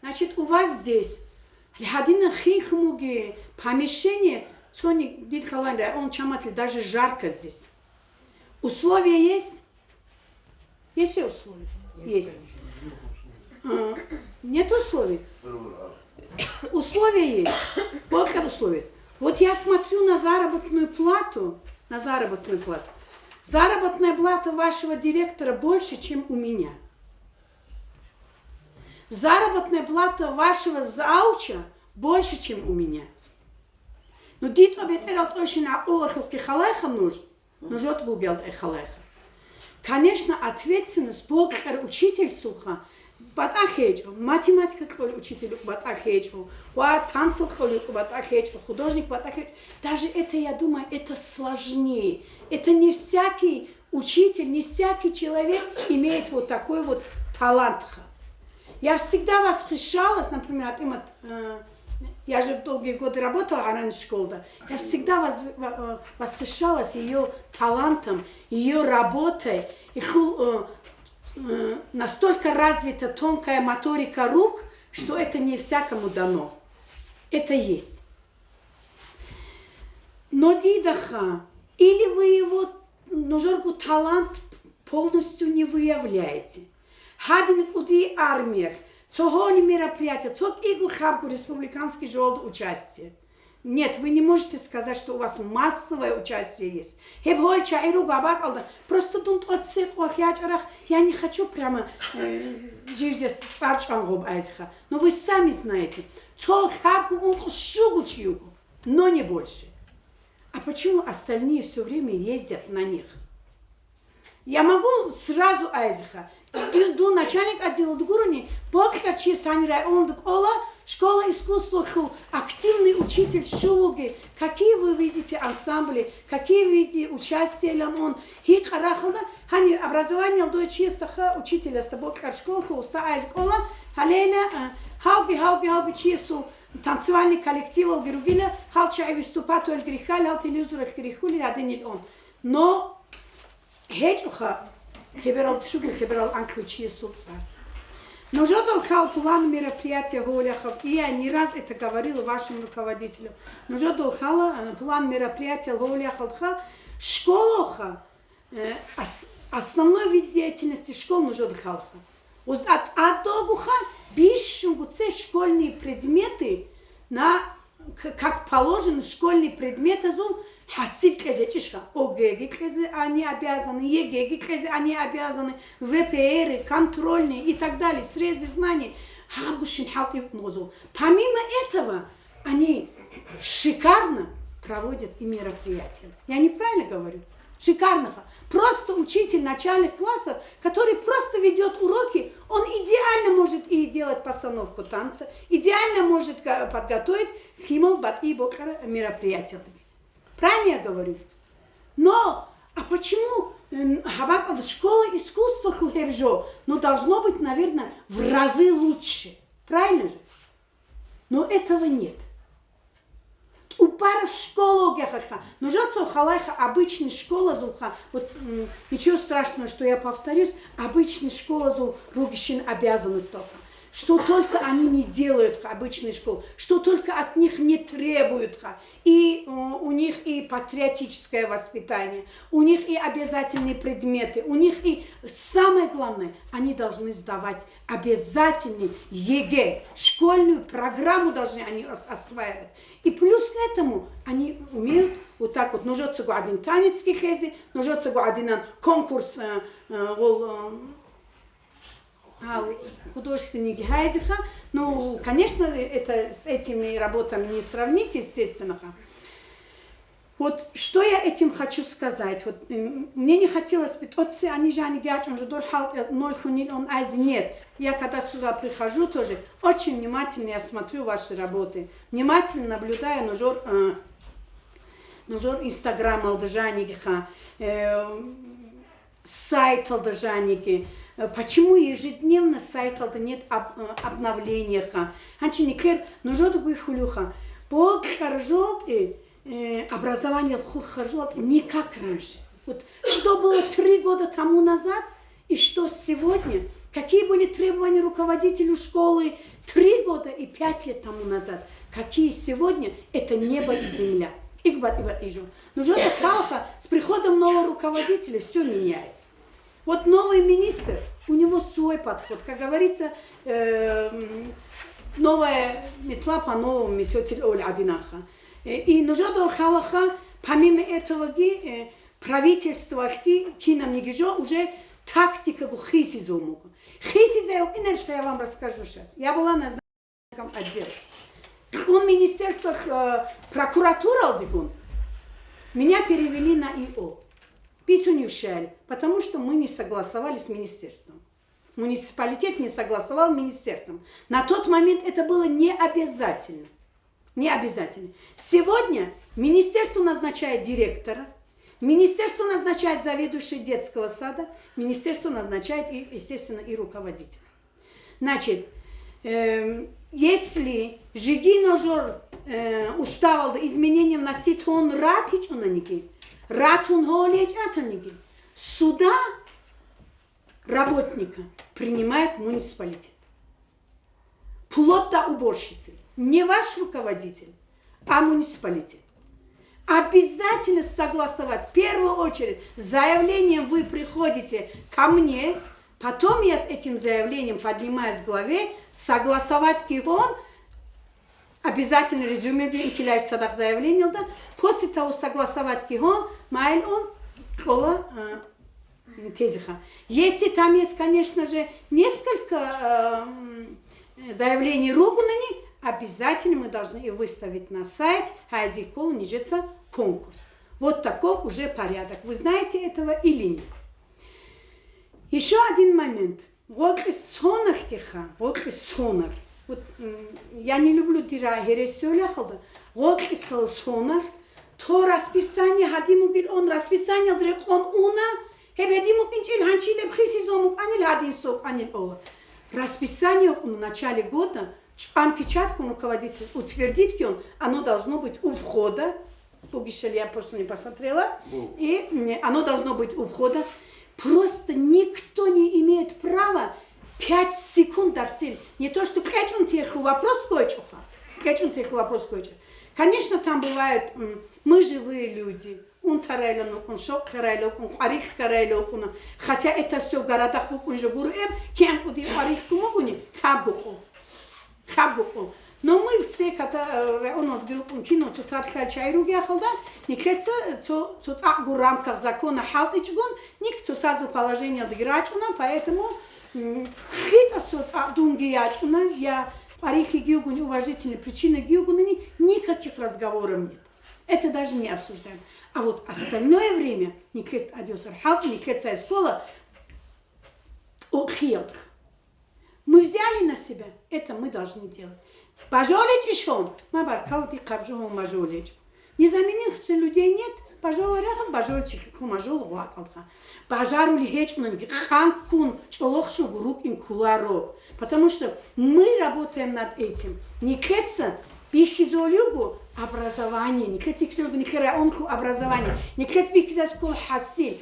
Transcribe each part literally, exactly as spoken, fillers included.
Значит, у вас здесь гьадинан хинлъун бугеб помещение, цони дир калан район чаматлъи, даже жарко здесь. Условия есть? Есть ли условия? Есть. А, нет условий? Условия есть. Бокьар условия есть. Вот я смотрю на заработную плату, на заработную плату. Заработная плата вашего директора больше, чем у меня. Заработная плата вашего зауча больше, чем у меня. Ну, дитӀа бетӀерал тӀощин гӀакъулалъухъги халайха нуж, нуж тӀокӀ гугел тӀе халайха. Конечно, ответственность бокьар учительсулха батӀа хечӀо, математика кьолев учитель батӀа хечӀо, ва танцал кьолев батӀа хечӀо, художник батӀа хечӀо. Даже это, я думаю, это сложнее. Это не всякий учитель, не всякий человек имеет вот такой вот талант. Я всегда восхищалась, например, Атимат, э, я же долгие годы работала в Аранской школе, да. Я всегда воз-, во-, э, восхищалась ее талантом, ее работой. И ху-, э, э, настолько развита тонкая моторика рук, что это не всякому дано. Это есть. Но дидаха, или вы его, нужерго талант полностью не выявляете. Гьадин кӀуди армиялъ, цогьоли мероприятие, цо кӀиго хабго республиканский жолда участие. Нет, вы не можете сказать, что у вас массовое участие есть. Гьеб гьол чагӀи руго абакӀалда, просто дун тӀоцебе къвалъ ячӀарах, я не хочу прямо, э, живзе цӀар чӀван гъоб айзеха. Но вы сами знаете, цо хабго ункъо щуго чи юго, но не больше. А почему остальные всё время ездят на них? Я могу сразу айзеха. Ду, ду начальник отдела дугуруни, бокьарчияс гьанир районда кӀола, школа искусствохул активный учитель щугулги, какие вы видите ансамбли, какие видите участия ламон, гьикъа рахалда, гьанир образованиялдой чиясдаха учителясда бокьар школалъул уста айз кӀола, гьалейна, а, гьавги, гьавги, гьавги чиясул танцевальный коллективалги ругила, гьал чагӀи выступатвалги рихьал, гьал телевизоралъги рихьулел гьадинил он. Но гьечӀоха, хеберал щуго, хеберал анкьчиясул цӀар. Нужеда лъала план мероприятия гьолехаб, и я не раз это говорила вашим руководителям. Нужеда лъала, э, план мероприятия гьолехалха, школаха, э, ас-, основной вид деятельности школ нужеда лъалха. Уз-, ат-, атӀагуха бищунго цо школьные предметы на к-, как положено, школьный предметазул хӀасил кьезе чӀишха. ОГЭ-ги кьезе они обязаны, ЕГЭ-ги кьезе они обязаны, ВПР, контрольные и так далее, срезы знаний, гьабгушин хӀалтӀи юкӀнозул. Помимо этого, они шикарно проводят и мероприятия. Я неправильно говорю? Шикарно. Просто учитель начальных классов, который просто ведёт уроки, он идеально может и делать постановку танца, идеально может ка-, подготовить химал батӀи бокьараб мероприятиялдеги. Правильно я говорю? Но, а почему, м, гьаб бакӀалда школа искусствалъул гьеб жо? Ну, должно быть, наверное, в разы лучше. Правильно же? Но этого нет. ТӀубараб школа вугехъаха. Нужеца халайха обычный школазулха. Вот, м, ничего страшного, что я повторюсь, обычный школазул ругищин обязанносталха. Что только они не делают, обычный школ, что только от них не требуют, и, э, у них и патриотическое воспитание, у них и обязательные предметы, у них и, самое главное, они должны сдавать обязательный ЕГЭ, школьную программу должны они ос-, осваивать. И плюс к этому они умеют вот так вот, нужеца гьадин танецги хези, нужеца гьадинан конкурс, э, э, гьол, э, а, художественный гьайзиха. Ну, конечно, это с этими работами не сравнить, естественно. Вот что я этим хочу сказать. Вот, м, мне не хотелось бы, тӀоцебе они жаниги ячӀун жо дор хӀалтӀе ноль хьунил он айз, нет. Я когда сюда прихожу тоже, очень внимательно я смотрю ваши работы. Внимательно наблюдаю нужер, э, нужер инстаграмалда жанигиха, э, сайталда жаниги. Э, почему ежедневно сайталда нет об-, э, обновлениеха? Гьанчи никер нужеда гуй хулюха. Бокьар жолтӀи, э, образование хурхар жолтӀи не как раньше. Вот что было три года тому назад, И что сегодня? Какие были требования руководителю школы три года и пять лет тому назад? Какие сегодня? Это небо и земля. Игбат, игбат, ижу. Но же это хаоха, с приходом нового руководителя все меняется. Вот новый министр, у него свой подход. Как говорится, э, м, новая метла по-новому метёт, или оль адинаха. Э, и нужно до халаха, помимо этого, ги, э, правительствалъги кинабниги жо уже тактикаго хисизул муго. Хисизай укӀинарищха, я вам расскажу сейчас. Я была назначена отдел. Он министерство, э, прокуратуралдигун меня перевели на ИО. Бицунев щали, потому что мы не согласовали с министерством. Муниципалитет не согласовал с министерством. На тот момент это было не обязательно. Не обязательно. Сегодня министерство назначает директора, министерство назначает заведующего детского сада, министерство назначает, и, естественно, и руководителя. Значит, эм, если жиги нужер, э, уставалда изменения вносить, он ратичӀунаниги, ратун гьолечӀатаниги, суда работника принимает муниципалитет. Плотта уборщицы. Не ваш руководитель, а муниципалитет. Обязательно согласовать. В первую очередь, с заявлением вы приходите ко мне, потом я с этим заявлением поднимаюсь к главе, согласовать кигьун, обязательно резюме инкилаеш цадахъ заявлениялда, после того согласовать кигьун, майл ун кӀола, э, тезиха. Если там есть, конечно же, несколько, э, м, заявлений ругунани, обязательно мы должны и выставить на сайт, гьазиккол нижеца конкурс. Вот таков уже порядок. Вы знаете этого или нет? Еще один момент. Гъокьи соналъгиха, гъокьи соналъ. Вот, м, я не люблю дира гьересиоляхалда. Гъокьисал соналъ, то расписание гьадин мугил он, расписаниялда рекъон уна, гьеб гьедин мукӀинчӀил гьанчилеб хисизул мукӀанил гьадин сокӀанил ола. Расписание укӀун в начале года, чӀван печаткун руководитель утвердить кигьун, оно должно быть у входа. Бугищали, я просто не посмотрела. И, м, оно должно быть у входа. Просто никто не имеет права пять секунд дарсил. Не то, что кьечӀун тирху вопрос ккойчӀоха. КьечӀун тирху вопрос ккойчӀо. Конечно, там бывает, м, мы живые люди. Унтарайла нукӀун, шокъарайла укӀун, къварихъарайла укӀуна. Хотя это всё в городах букӀун жо гуреб, кигӀан кӀуди къварихъ кумугуни, хаб гукъу. Хаб гукъу. Но мы все, ката, э, районалдги рукӀун кино цоцазда ккарал чагӀи ругеяхалда, никеца цо, цо цӀакъго рамках закона хӀалтӀичӀгун, ник цоцазул положениялдги рачӀуна, поэтому, м, хитӀасо цӀакъ дунги ячӀуна, я къварихъиги югуни, уважительный причинаги югунани, никаких разговоров нет. Это даже не обсуждаем. А вот остальное время никеца адиосар хӀалтӀи, никеца эскола тӀокӀиялдах. Мы взяли на себя, это мы должны делать. БажолечӀищ гьон, ма баркалла дихъаб жо гьон бажолечӀ. Незаменимых людей нет, бажола рагъаб, бажолчи хӀикъу мажол гъвакӀалха. Бажарули гьечӀунанги хъанккун чӀолохъ шугу рукӀин кколаро. Потому что мы работаем над этим. Никеца бихьизолюго образование, никеца бихьизолюго нике районху образование, никет бихьизас ккол хӀасил.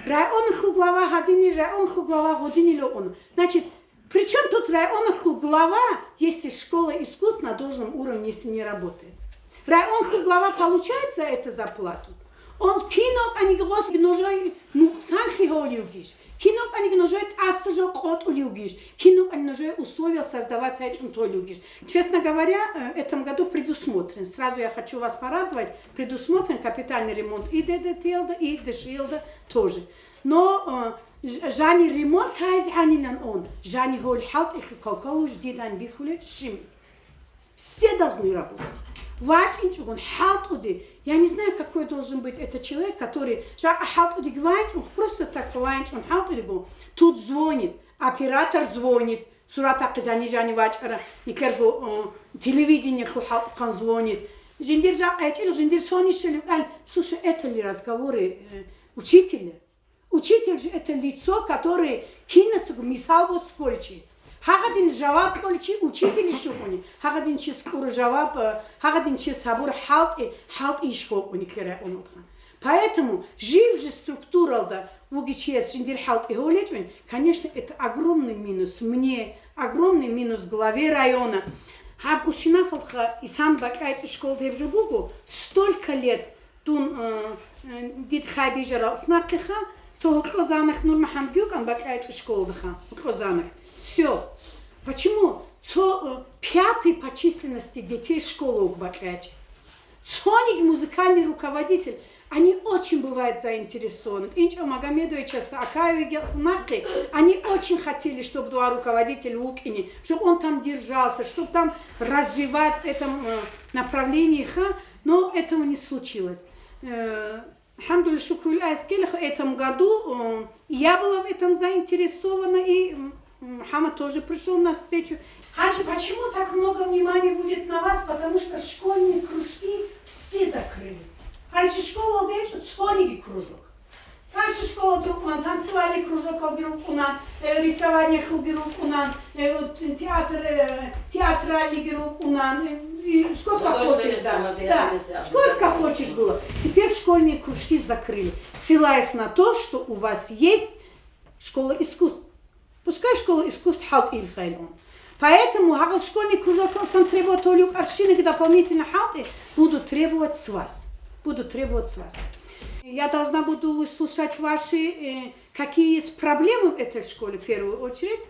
Районху глава гьадинил, районху глава гъодинил оун. Значит, причём тут районахул глава, если школа искусств на должном уровне, если не работает? Районахул глава получает за это зарплату? Он кинокъаниги гъос нужой нукъсан хигьолиугиш? Кинокъаниги нужой тӀаса жо къотӀулиугиш? Кинокъани нужой условия создавать гьечӀун толиугиш? Честно говоря, э, этом году предусмотрен. Сразу я хочу вас порадовать. Предусмотрен капитальный ремонт и ДДТ-ялда, и ДШИ-ялда тоже. Но, э, Ж-, жани ремонт гьайз гьанилан он, жани гьол хӀалтӀихъе калкалуш дидан бихьулел щим. Все должны работать. ВачӀинчӀогун хӀалтӀуди, я не знаю, какой должен быть этот человек, который жакъа хӀалтӀудиги вайинчӀун, просто так вайинчӀун хӀалтӀудигун, тут звонит, оператор звонит, суратахъе жани-жани вачӀара, никерго, э, телевидениелъул хӀалтӀухъан звонит. Жиндир жакъа гьечӀил, жиндир сонищали кӀал, слушай, это ли разговоры, э, учителя? Учитель же это лицо, которое кинацаго мисал босулчи. Гьагадин жаваб кьолчи учитель шукъуни, гьагадин чес кьура жаваб, э, гьагадин чес гьабур хӀалтӀи, хӀалтӀи иш гьокъуни ккера унутха. Поэтому жив же структуралда Вугичияс жиндир хӀалтӀи гьолечӀун, конечно, это огромный минус мне, огромный минус главе района. Гьаб гущинахалха исан бакӀайчӀи школда гьеб жо буго, столько лет дун, э, э, дид хай бижарал снахъиха, цо гьукьо занах Нурмахамдги вукӀан бакӀайчӀи школдаха, гьукьо занах. Всё. Почему? Цо, э, пятый по численности детей школа вук бакӀайчӀи. Цониги музыкальный руководитель, они очень бывают заинтересованы. ТӀинчӀав Магомедовичасда Акаевиги нахъе, они очень хотели, чтобы дуа руководитель вукӀине, чтобы он там держался, чтобы там развивать в этом, э, направлении, ха, но этого не случилось. Э, Алхамдулилла, шукруль аскель, в этом году, э, я была в этом заинтересована, и, м, м, Хама тоже пришёл навстречу. Ханчи, почему так много внимания будет на вас? Потому что школьные кружки все закрыли. Ханчи школа дечь, цониги кружок. Ханчи школа друг танцевальный кружок албиру кунан, э, рисование хылбиру кунан, э, вот театр, э, театральный герой кунан, э, и сколько хочешь, да. Да, сколько хочешь было. Теперь школьные кружки закрыли, ссылаясь на то, что у вас есть школа искусств. Пускай школа искусств хӀалтӀи илхайилан. Поэтому гьагъал школьный кружокалсан требовать гьолюк арщинаги дополнительно хӀалтӀи будут требовать с вас. Будут требовать с вас. Я должна буду выслушать ваши, э, какие есть проблемы в этой школе в первую очередь.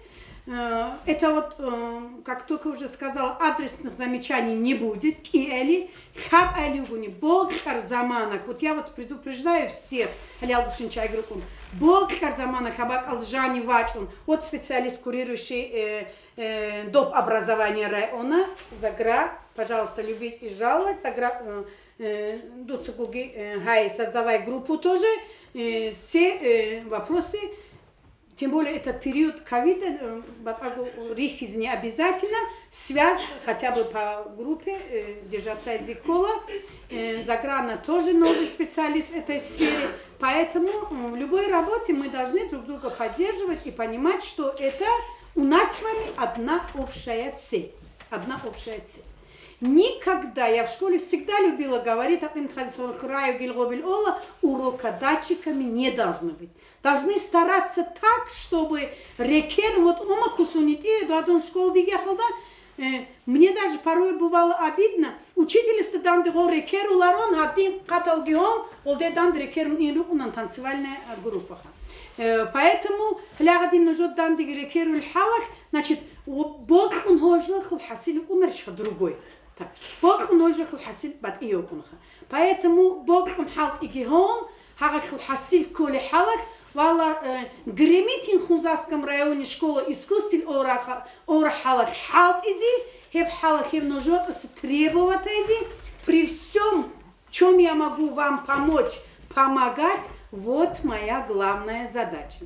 Э, это вот, э, как только уже сказала, адресных замечаний не будет. КӀиэли, хаб алюгуни, бокьар заманах. Вот я вот предупреждаю всех, гьалал душин чайгрукун. Бокьар заманах хабакъал жани вачун. Вот специалист, курирующий, э, э, доп. Образования района, Загра, пожалуйста, любить и жаловать. Загра, э, э, дуца гуги, э, гьай, создавай группу тоже. Э, все, э, вопросы, тем более этот период ковида, э, батӀаго рихиз не обязательно, связь хотя бы по группе, э, держаться языково. Э, Заграна тоже новый специалист в этой сфере. Поэтому, м, в любой работе мы должны друг друга поддерживать и понимать, что это у нас с вами одна общая цель. Одна общая цель. Никогда, я в школе всегда любила говорить, раю гилгъобил ола, урока датчиками не должно быть. Должны стараться так, чтобы рекер, вот ома кусуни тӀе, дадун школ дигехалда, э, мне даже порой бывало обидно, учительница данде гъо рекеруларон, гьадин къаталги гьон, олде данде рекерун ин рукъунан танцевальная, э, группаха. Э, поэтому лягъадин нужо данде рекерул хӀалах, значит, у-, бокьун гьожахъул хӀасил рукъунарищха другой. Так, бокьун гьожахъул хӀасил батӀиявкъунха. Поэтому бокьун хӀалтӀиги гьон, гьагъахъул хӀасил кколе хӀалах, вала, э, гремит ин Хунзахском районе школа искусствил ора ха-, ора хӀалах хӀалтӀизе, гьеб хӀалах гьеб нужотӀаса требоватайзе, при всём, чём я могу вам помочь, помогать, вот моя главная задача.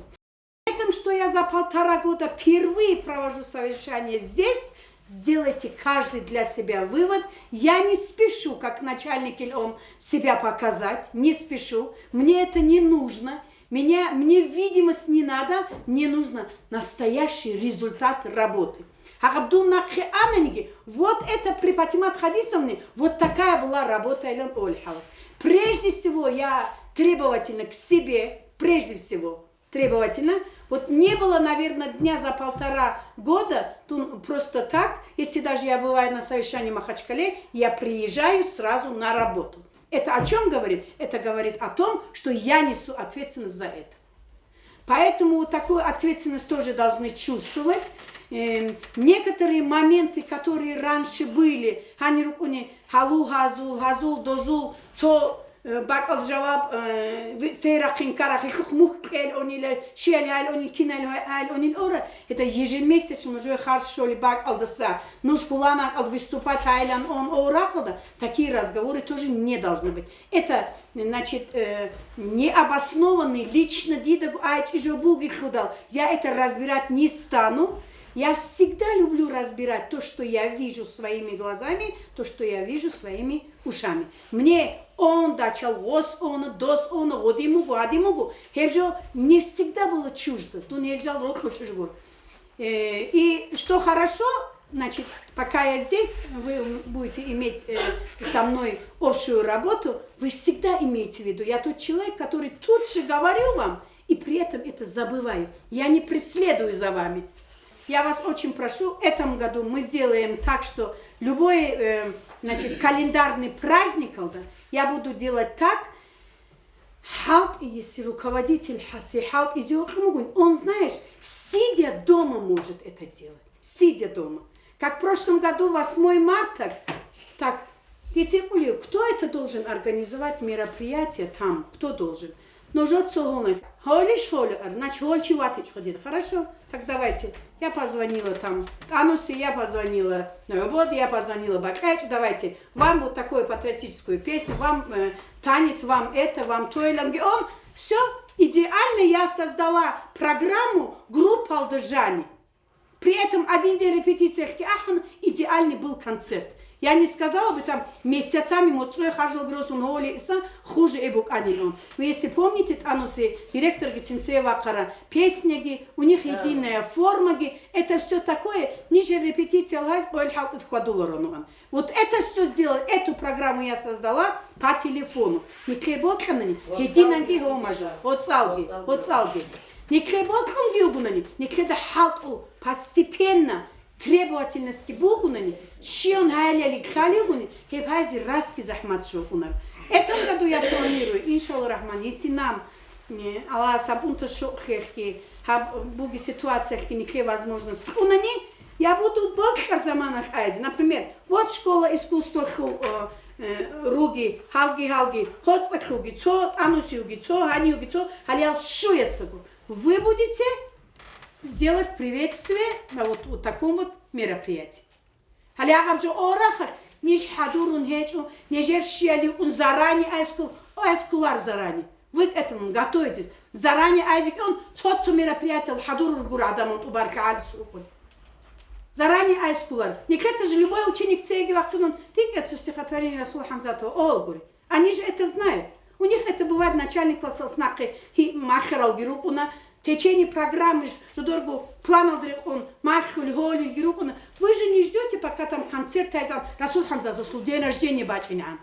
Этом, что я за полтора года впервые провожу совещание здесь, сделайте каждый для себя вывод. Я не спешу, как начальник ИЛОМ, себя показать, не спешу. Мне это не нужно. Меня, мне видимость не надо. Мне нужно настоящий результат работы. Гьаб дун нахъе ананиги, вот это при Патимат Хадисовне, вот такая была работа, Илон Олехалов. Прежде всего, я требовательна к себе, прежде всего. Требовательно. Вот не было, наверное, дня за полтора года, тун просто так, если даже я бываю на совещании в Махачкале, я приезжаю сразу на работу. Это о чём говорит? Это говорит о том, что я несу ответственность за это. Поэтому вот такую ответственность тоже должны чувствовать. Эм, некоторые моменты, которые раньше были, гьанир рукӀуни гьалу гьазул, гьазул дозул, цо, э, бакӀал жаваб, э, ви-, цей рахъин карахъ, хъухъ мухь кьел онила, щиял гьал онил, кинал гьал онил ора, это ежемесячно уже харж щоли бакӀалдаса, нуж пуланакъал выступать гьайлан он орахъалда, такие разговоры тоже не должны быть. Это, значит, э, необоснованный, лично дида гу-, айчӀи жо бугелъудал, я это разбирать не стану. Я всегда люблю разбирать то, что я вижу своими глазами, то, что я вижу своими ушами. Мне он дачал, гъос он, дос он, гъодим угу, гьадим угу, гьеб жо не всегда было чуждо, дун гьел жал рокьул чӀужугур. Э, и что хорошо, значит, пока я здесь, вы будете иметь, э, со мной общую работу, вы всегда имеете в виду, я тот человек, который тут же говорю вам, и при этом это забываю. Я не преследую за вами. Я вас очень прошу, в этом году мы сделаем так, что любой, э, значит, календарный праздник, да, я буду делать так, хӀалтӀи, если руководитель хӀаси хӀалтӀизе вукӀун вугин, он, знаешь, сидя дома может это делать. Сидя дома. Как в прошлом году, восьмое марта, так, дети, кто это должен организовать мероприятие там? Кто должен? Но жо цогьунай. Гьолищ гьолар, значит, гьолчи ватичӀо дир. Хорошо? Так давайте. Я позвонила там ТӀанусе, я позвонила НугӀбод, я позвонила БакӀечӀ. Давайте. Вам вот такое патриотическую песню, вам, э, танец, вам это, вам то и ланги. Он, все, идеально я создала программу группы Алдержани. При этом один день репетициялъги ахӀун, идеальный был концерт. Я не сказала бы там месяцами моцӀрой харжал грозун гьоли иса хуже и букӀанилан. Вы если помните, ТӀанусе директорги цинцевахъара песняги, у них единая формаги, это все такое, нижер репетиция лгьайс къойл хӀалтӀид хьвадуларонуан. Вот это все сделать, эту программу я создала по телефону. Никле бокьанани, гьединанги гьомажа, оцалги, оцалги. Никле бокьунги угунани, никледа хӀалтӀул постепенно требовательностьги бугунани, щион гьайляли ккалигуни, гьеб гьайзи расги захӀмат жокъунар. Этом году я планирую, иншалла рахман, если нам, э, Аллагьас гьаб унта шукъхъехги, гьаб буги ситуациялъги никле возможность кьунани, я буду бокьар замана къайзи. Например, вот школа искусствахул, э, э, руги, гьалги, гьалги, гьоцӀа ккуги цо, ТӀанусиуги цо, гьаниуги цо, гьалиял щуяцаго. Вы будете сделать приветствие на вот, вот таком вот мероприятии. Гьале гьаб жо орахъ, ниж хӀадурун гьечӀо, нижер щиял йикӀун заранее айскул, айскулар заранее. Вы к этому готовитесь. Заранее айзикӀун цо-цо мероприятиял хӀадурул гур гӀадамал тӀубар кагӀалис рукъун. Заранее айскулар. Никеца же любой ученик цеги вахъинун, рикӀкӀецо стихотворение Расул ХӀамзатова, олгури. Они же это знают. У них это бывает начальный класс, нахъе гьи-, махаралги рукӀуна, в течение программы ж-, жодорго планалда рекъон маххули гьолиги рукӀуна. Вы же не ждёте, пока там концерт тайзан Расул ХӀамзатовасул день рождения бачӀинегӀан.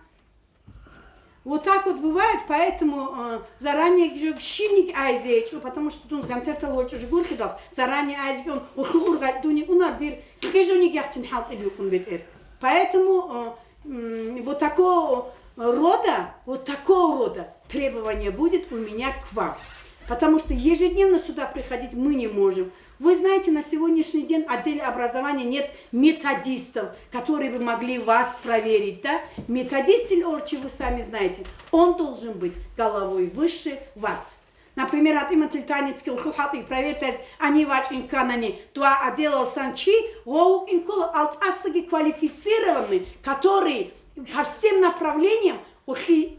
Вот так вот бывает, поэтому, э, заранее жо-, щибниги айзе гьечӀо, потому что дун концертал вочӀо жо гурхидал, заранее айзе гьечӀон, уху ургъай дуни унар дир кьижуниги яхцин хӀалтӀил юкъун бетӀер. Поэтому, э, м, вот такого рода, вот такого рода требования будет у меня к вам. Потому что ежедневно сюда приходить мы не можем. Вы знаете, на сегодняшний день отделе образования нет методистов, которые бы могли вас проверить, да? Методист или орчи, вы сами знаете, он должен быть головой выше вас. Например, ГьатӀиматил танецги уху хӀалтӀи проверить, они вачӀин канани, дуа отделал санчи, гъо вукӀин ккола алтӀасаги квалифицированный, который по всем направлениям ухи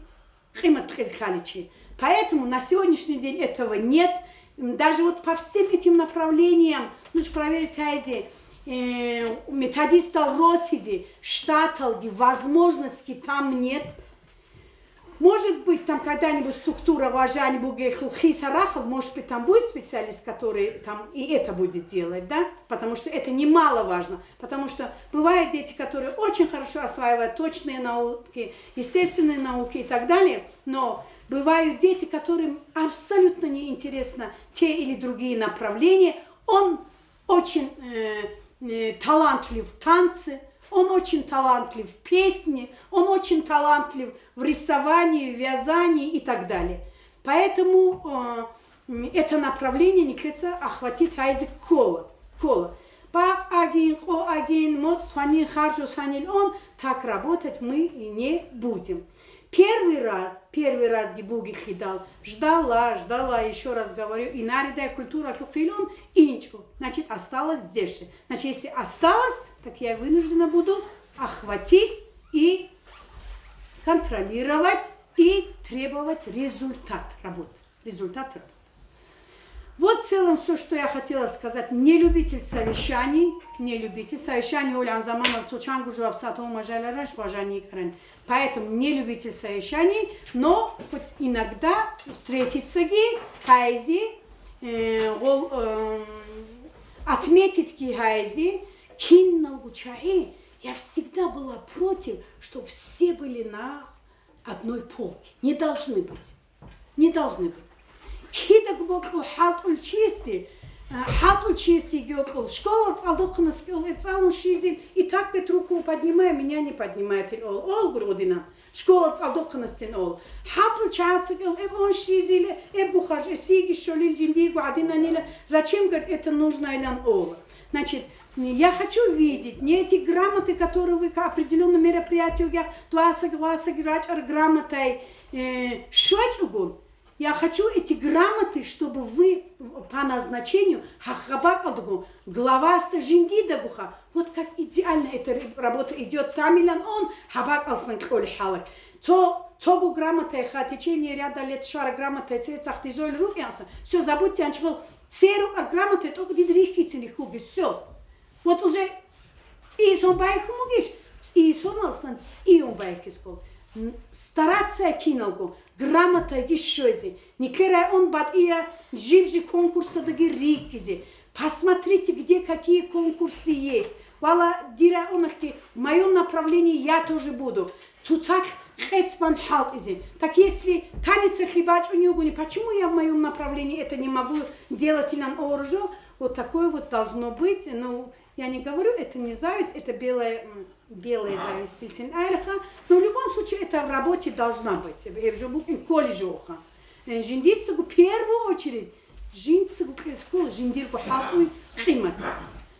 къимат кьезе хъаличи. Поэтому на сегодняшний день этого нет. М, даже вот по всем этим направлениям, ну, ж проверить айзи, э, методистал росизи, штаталги, возможностьги там нет. Может быть, там когда-нибудь структура важани бугехул хиса рахал, может быть, там будет специалист, который там и это будет делать, да? Потому что это немаловажно. Потому что бывают дети, которые очень хорошо осваивают точные науки, естественные науки и так далее, но бывают дети, которым абсолютно неинтересно те или другие направления. Он очень, э, э, талантлив в танце, он очень талантлив в песне, он очень талантлив в рисовании, в вязании и так далее. Поэтому, э, м, это направление никеца охватить айзи ккола, ккола. Бакъ агин, къо агин, моцӀ хванин, харжу санил он, так работать мы и не будем. Первый раз, первый раз ги буги хидал, ждала, ждала, ещё раз говорю, и наридай культура хухилун инчу, значит, осталось здесь же. Значит, если осталось, так я вынуждена буду охватить и контролировать и требовать результат работы. Результат работы. Вот в целом все, что я хотела сказать. Не любитель совещаний, не любитель совещаний, Оля Анзаманова, цо чангу жо абсатов мажалараш, уважание карен. Поэтому не любитель совещаний, но хоть иногда встретиться ги, хайзи, э, гол, эм, отметить ги хайзи, кинналгу чагьи, я всегда была против, чтобы все были на одной полке. Не должны быть. Не должны быть. Кидаго бокьул хӀалтӀул чиясе, а, хӀалтӀул чиясеги бокьул, школал цӀалдохъанас кӀол эб цӀалун щвезил, и так как руку поднимаю, меня не поднимает, ил ол, ол гур гъодина. Школал цӀалдохъанасцин ол. ХӀалтӀул чагӀаца кӀол эб он щвезил, эб гухарж эсиги щолил жиндиего гӀадинанила, зачем, говорит, это нужно, илан ол. Значит, я хочу видеть, не эти грамоты, которые вы к определённому мероприятию, я дуасаг, васаг рачӀар грамотай, э, щвечӀого, я хочу эти грамоты, чтобы вы по назначению гьаб-, гьаб бакӀалдаго, главасда жиндидагоха, вот как идеально эта ре-, работа идёт, тамилан он гьаб бакӀалсан кьолей хӀалалъ. Цо, цого грамотайха, течение ряда лет щвара грамотай цецах дизойл рукӀиансан, всё, забудьте, анчгол церукъа грамотай тӀокӀ дид рихьицин рихьуги, всё. Вот уже цӀийисон байхьун бугищ, цӀийисоналсан цӀийун байхьизго. М, стараться киналго, грамотайги щвезе. Нике район батӀия жиб-жи конкурсадаги рихьизе. Посмотрите, где какие конкурсы есть. Вала, дир районахъги, в моём направлении я тоже буду. Цуцалъ къецбан хӀалтӀизе. Так если танецалъе бачӀунев вугони, почему я в моём направлении это не могу делать, илан оружо? Вот такое вот должно быть. Ну, я не говорю, это не зависть, это белая, м, белая зависть, силсин айлха. Но в любом случае это в работе должна быть. Гьеб жо букӀин кколей жоха. Э, жиндицаго первую очередь, жинцаго кьес ккола жиндирго хӀалтӀуй къимат.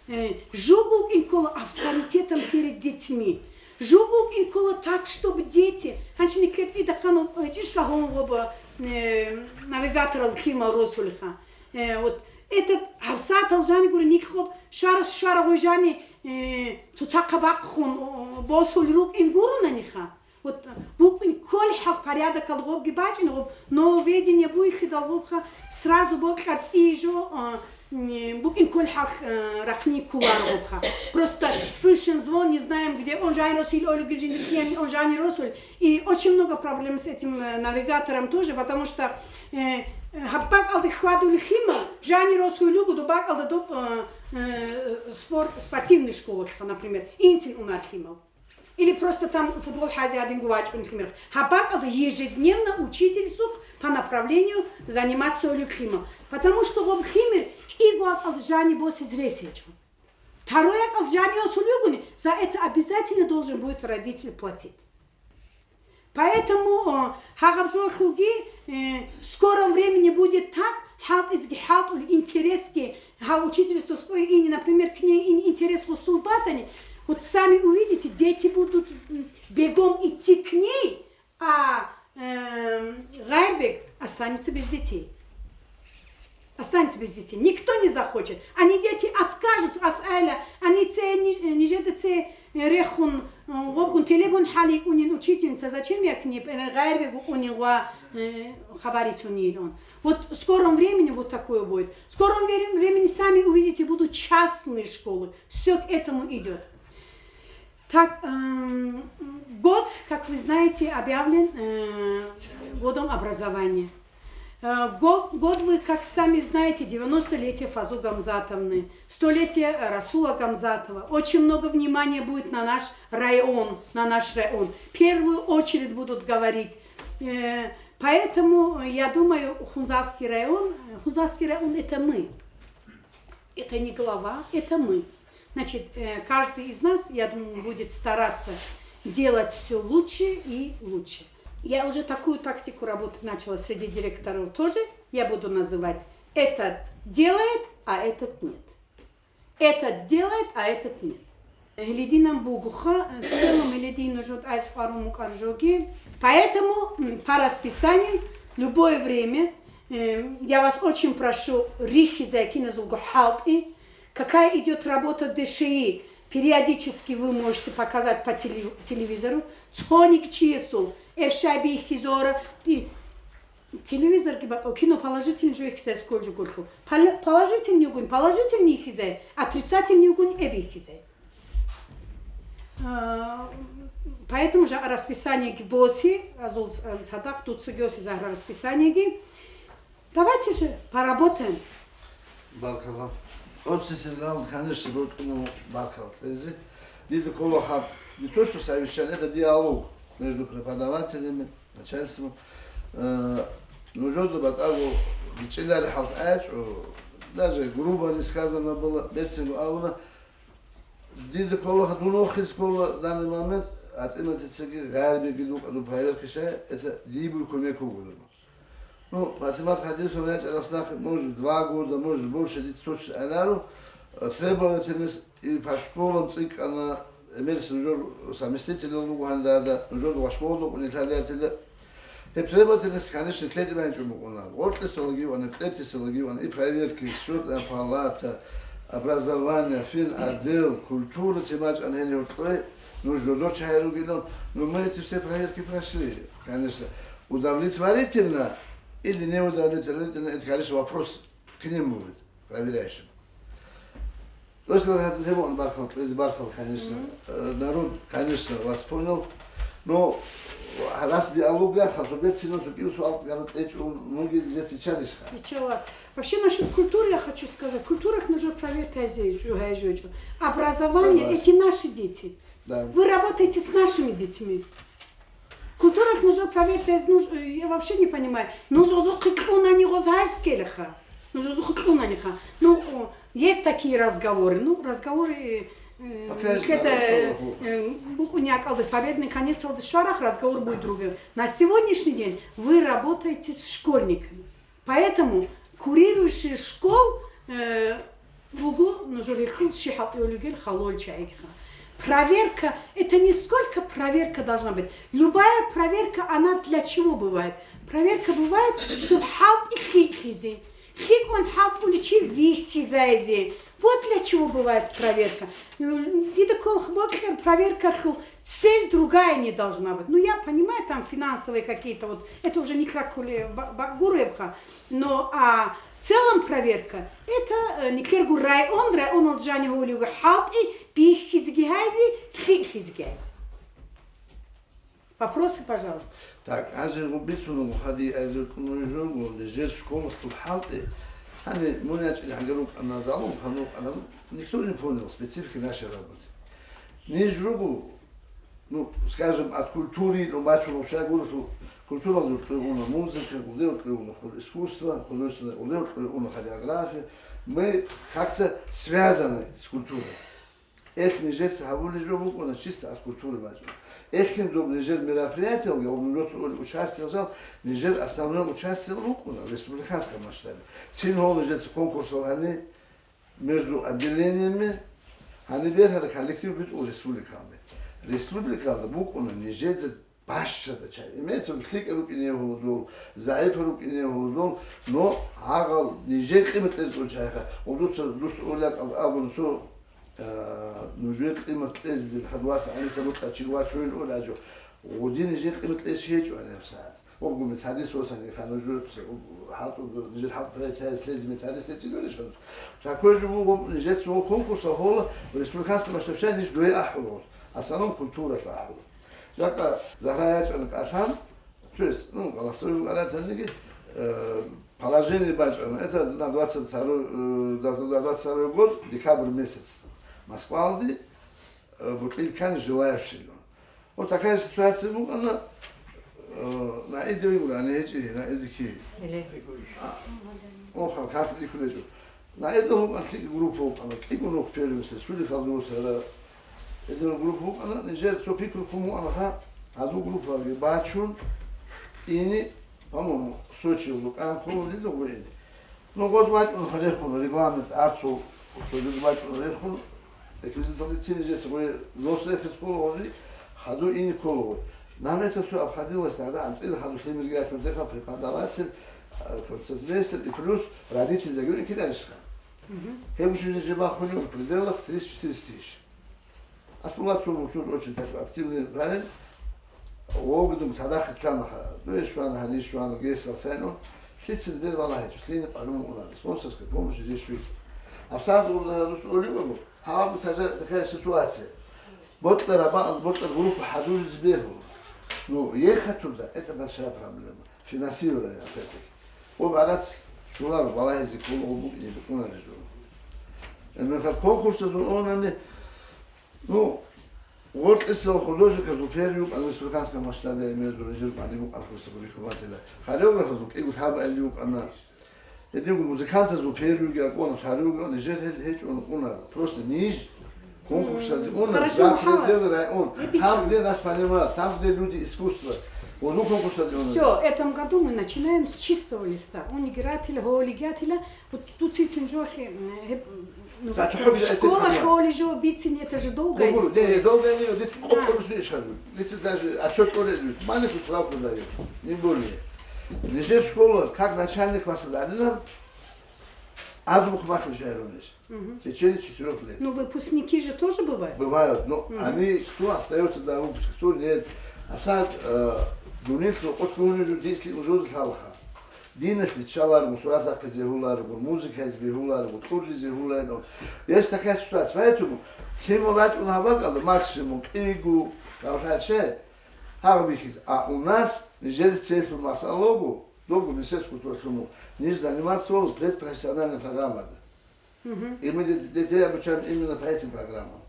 Э, жуго вукӀин ккола авторитетом перед детьми. Жуго вукӀин ккола так, чтобы дети, гьанчи нике цӀидахъан, э, чӀишка гьон гъоба, э, навигаторал лъимал росулеха. Э, вот этот гьабсагӀатал жани гури никъ гъоб щварас щвара гъой жани, э, цоцахъа бахъун, о, босул рукӀин гурунаниха. Вот, букӀин кколей хӀал порядокал гъобги бачӀин гъоб, нововведение буйхидал гъобха, сразу бокьар цӀийи жо, а, м, букӀин кколей хӀал, а, рахъни кколаро гъобха. Просто слышен звон, не знаем где, он жани росул, олигил жиндирхиян, он жани росул. И очень много проблем с этим, э, навигатором тоже, потому что, э, гьаб бакӀалде хьвадулей лъимал, жани росул лугу, доб бакӀалда доб, э, э, спорт, спортивный школалъха, например, инцин унар лъимал. Или просто там футбол хӀазе гьадинго вачӀун лъимерха. Гьаб бакӀалда ежедневно учительсухъ по направлению заниматься олев лъимал. Потому что гъоб лъимер кӀиго акӀал жани босиз рес гьечӀо. Второй акӀал жани осулев вугони, за это обязательно должен будет родитель платить. Поэтому, о, гьагъаб жоялъулги, э, в скором времени будет так, хӀалтӀизги хӀалтӀули, интересги, гьав учительство скои ини, например, к ней ин интерес гъосул батани, вот сами увидите, дети будут, м, бегом идти к ней, а, эм, гъайрбег останется без детей. Останется без детей. Никто не захочет. Они, дети, откажутся, ас айла, они це ни-, нижеда це рехун, э, гъобгун телефон хӀали унин учительница, зачем я к ней, э, гъайрбегу унин ва, э, хабарицунилон. Вот в скором времени вот такое будет. В скором вре-, времени сами увидите, будут частные школы. Все к этому идет. Так, эм, год, как вы знаете, объявлен, э, годом образования. Э, го-, год вы, как сами знаете, девяностолетие Фазу Гамзатовны, столетие, э, Расула Гамзатова. Очень много внимания будет на наш район, на наш район. В первую очередь будут говорить. Э, поэтому, я думаю, Хунзахский район, э, Хунзахский район — это мы. Это не глава, это мы. Значит, э, каждый из нас, я думаю, будет стараться делать всё лучше и лучше. Я уже такую тактику работы начала среди директоров тоже. Я буду называть: этот делает, а этот нет. Этот делает, а этот нет. Гьелидинан бугоха, э, в целом гьелидин нуж айс къарун мукӀар жоги. Поэтому, м, по расписанию, любое время, э, я вас очень прошу, рихьизай киназулго хӀалтӀи, какая идёт работа ДШИ, периодически вы можете показать по теле-, телевизору, цоник чиясул, эб щай бихьизора, и телевизорги батӀал кино положительный жо ихьизай сколжи гурлъу. Пол-, положительный угун, положительный ихьизай, отрицательный угун, эб ихьизай. А, поэтому же расписание боси, азул, э, садакъ дуцугиоси загьра расписаниеги. Давайте же поработаем. Баркалла. Отцы Сергал, конечно, вот, ну, баркалла. Лези, дида коло хаб, не то что совещание, это диалог между преподавателями, начальством. Э, нужно батӀаго БичӀчӀилари хӀалкь гӀечӀо, даже грубо не сказано было, берцинго абуна, дида ккола, дун вохизе ккола данный момент, АтӀинатицаги гъайбиги дукъа ду проверка щай, это дибуй кумек вуго. Ну, Патимат Хадисовна ячӀарас нахъе, может, два года, может, больше, дица точно анаро, э, требовательность и по школам цӀикӀкӀана, эмерс нужер заместитель буго гьандаада, нужер ва школалда униталиятила. Гьеб требовательность, конечно, лъетӀе бахӀинчӀо букӀуна. Гъоркьисалаги ван, тӀертисалаги ван, и проверки, счётная палата, образование, финотдел, культура, темачӀан гьенив гьоркьой, нуж жодор чагьи ругилан, но мы эти все проверки прошли, конечно. Удовлетворительно или не удовлетворительно, это, конечно, вопрос к нему будет, проверяющим. То есть, это, это он бархал, то есть бархал, конечно. Э, народ, конечно, вас понял. Но раз диалог я хочу, бет сильно цукил суал, я вот эти, многие здесь сейчас. Ничего. Вообще, насчет культуры я хочу сказать. Культурах нужно проверить, а здесь, жу-, а здесь, жу-. Образование, согласен, эти наши дети. Да. Вы работаете с нашими детьми. Культурах нужно проверить, то есть нуж-, э, я вообще не понимаю. Нужно зухъ кьунани гъоз гьайс ккелеха. Нужно зухъ кьунаниха. Ну, о, есть такие разговоры. Ну, разговоры, э, пока это, э, буквально акалды победный конец алды шарах, разговор будет другой. На сегодняшний день вы работаете с школьниками. Поэтому курирующий школ, э, буго, нужер хӀехьул щи хӀалтӀулел халол чагӀигиха. Проверка, это не сколько проверка должна быть. Любая проверка, она для чего бывает? Проверка бывает, чтобы хӀалтӀи хихизе. ХикӀун хӀалтӀуличи виххизайзе. Вот для чего бывает проверка. Ну, дида ккола бокьар проверка хьул, цель другая не должна быть. Ну, я понимаю, там финансовые какие-то, вот, это уже не кракули ба-, ба-, гуребха. Но, а в целом проверка, это, э, никергу район, район алджани гьолиго хӀалтӀи биххизги гьайзи, хихизги гьайзи. Вопросы, пожалуйста. Так, гьанже гъубицун гъухъади азир кӀунуй жуго, нижер школалъул хӀалтӀи. Гьаниб мун ячӀил гьагар рукӀана, залум ханукъана, никто не понял специфики нашей работы. Ниж руго, ну, скажем, от культуры, ну, бачун вообще гурусу, культура уркьугъуна, музыка, гулде уркьугъуна, ху-, искусство, художественное, гулде уркьугъуна, хореография. Мы как-то связаны с культурой. Эх, нижеца гьабулеб жо букӀуна, чисто от культуры бачӀун. Эхин доб нижер мероприятиялги, об нуроца ули участие жал, нижер основной участие букӀуна в республиканском масштабе. Цин гьол нижеца конкурсал гьани между отделениями, гьани бергьара коллектив битӀул республикалде. Республикалда букӀуна нижеда бащада чай. Имеется в виду, лъикӀ рукӀине гьолодол, загӀипа рукӀине гьолодол, но гьагъал нижер къимат кьезе чайха. Ва дуца, дуца уляк абун цо, а, нужер къимат кьезе дин хадвас гӀалиса бутӀа чил вачуин уляджо. Гъуди нижер къимат кьезе гьечӀо гьаниб сагӀат. Обгу мецадис осани ха нужер хатӀу, нижер хатӀ проектаялъ лезими цадис лечил веришан. Такой же вуго нижер цо конкурса гьола республиканский масштаб щай ниж дуе ахӀулгъус. Основном культура ахӀулгъус. Жакъа Загьра ячӀана кӀалъан, то есть, ну, голосовой вукӀарацаниги, э, положение бачӀана. Это на двадцать второй, э, на двадцать второй год, декабрь месяц. Москвалди, э, бутылкан желающий. Вот такая ситуация букӀана, э, на идею гура, не гьечӀи, на идики. Или? А, о, хал, как ликулечӀо. На это гьукъан лъикӀ группа вукъана, кӀикӀун вух первенство, республикалда вуссара. Эдил группа вукъана, нижер цо пикру кумукъанаха, гьазул группаги бачун, ини, по-моему, Сочи вукъан, ккола дида гъуини. Ну, гъоз бачӀун рехун, регламент, арцул, цо дида бачӀун рехун, реквизиталде цин нижеца гъуи зос рехис ккола гъози, хаду ини ккола гъуи. Нам это всё обходилось тогда, анцӀила хаду лъимерги ячун теха преподаватель, э, концертмейстер и плюс родитель загируни киданиша. Гьеб училище бахунев в пределах тридцать-четыреста тысяч. Асула цо мутуз очень такой активный парень. Вогдум цадахъ исламаха. Ну, ишван, гьанишван, гесал сайну. Лъицин бер валагьичу, лъини къарун унан. Спонсорская помощь здесь швид. Абсанс урдагьа рус оливагу. Гьаб тажа такая ситуация. Ботлара баъ, ботлар группа хӀадуриз бегьу. Ну, ехатурда, это большая проблема. Финансирование, опять-таки. Ва барац шулар, валагьизе ккола, ва букӀине букӀунаре жо. Эмехал конкурсазул онани, ну, гъоркьисал художниказул пер юкъан республиканском масштабе, имею в виду, режим къани букӀан хурса гури хьуматила. Хореографазул кӀигу лъабаили юкъана. Гьединго музыкантазул первыйги акӀуна, вторыйги акӀуна, нижер гьел гьечӀун унар. Просто ниж конкурсалде унар. Хорошо, за пределы район. Там, где нас понимают, там, где люди искусства. Гьезул конкурсалде унар. Всё, этом году мы начинаем с чистого листа. Унигиратила, гьолигиатила, вот тут сицин жохи, м, гьеб-, ну, школа холи жо бицин, это же долгая история. Долгая история, диц даже отчёт кӀолел, маленькую справку даю, не более. Нижер школа, как начальный класс дарила, азбук махличайрунес. В течение четырёх лет. Ну, выпускники же тоже бывают? Бывают, но они, кто остаётся до выпуска, кто нет. Абсат, э, дунилъ рокъотлъугьунеб жо дисли ужурлъалаха. Диналъе чӀаларгун, суратахъе зегьуларгун, музыказе бегьуларгун, тӀурлизе гьулаин. Есть такая ситуация. Поэтому лъимал рачӀун гьаб бакӀалда максимум кӀиго, гьавлъаче гьаб бихьиз. А у нас нижер цеслъун масъалаго, долго министерство культуры лъуму, ниж заниматься предпрофессиональная программада. И мы де-, детей обучаем именно по этим программам.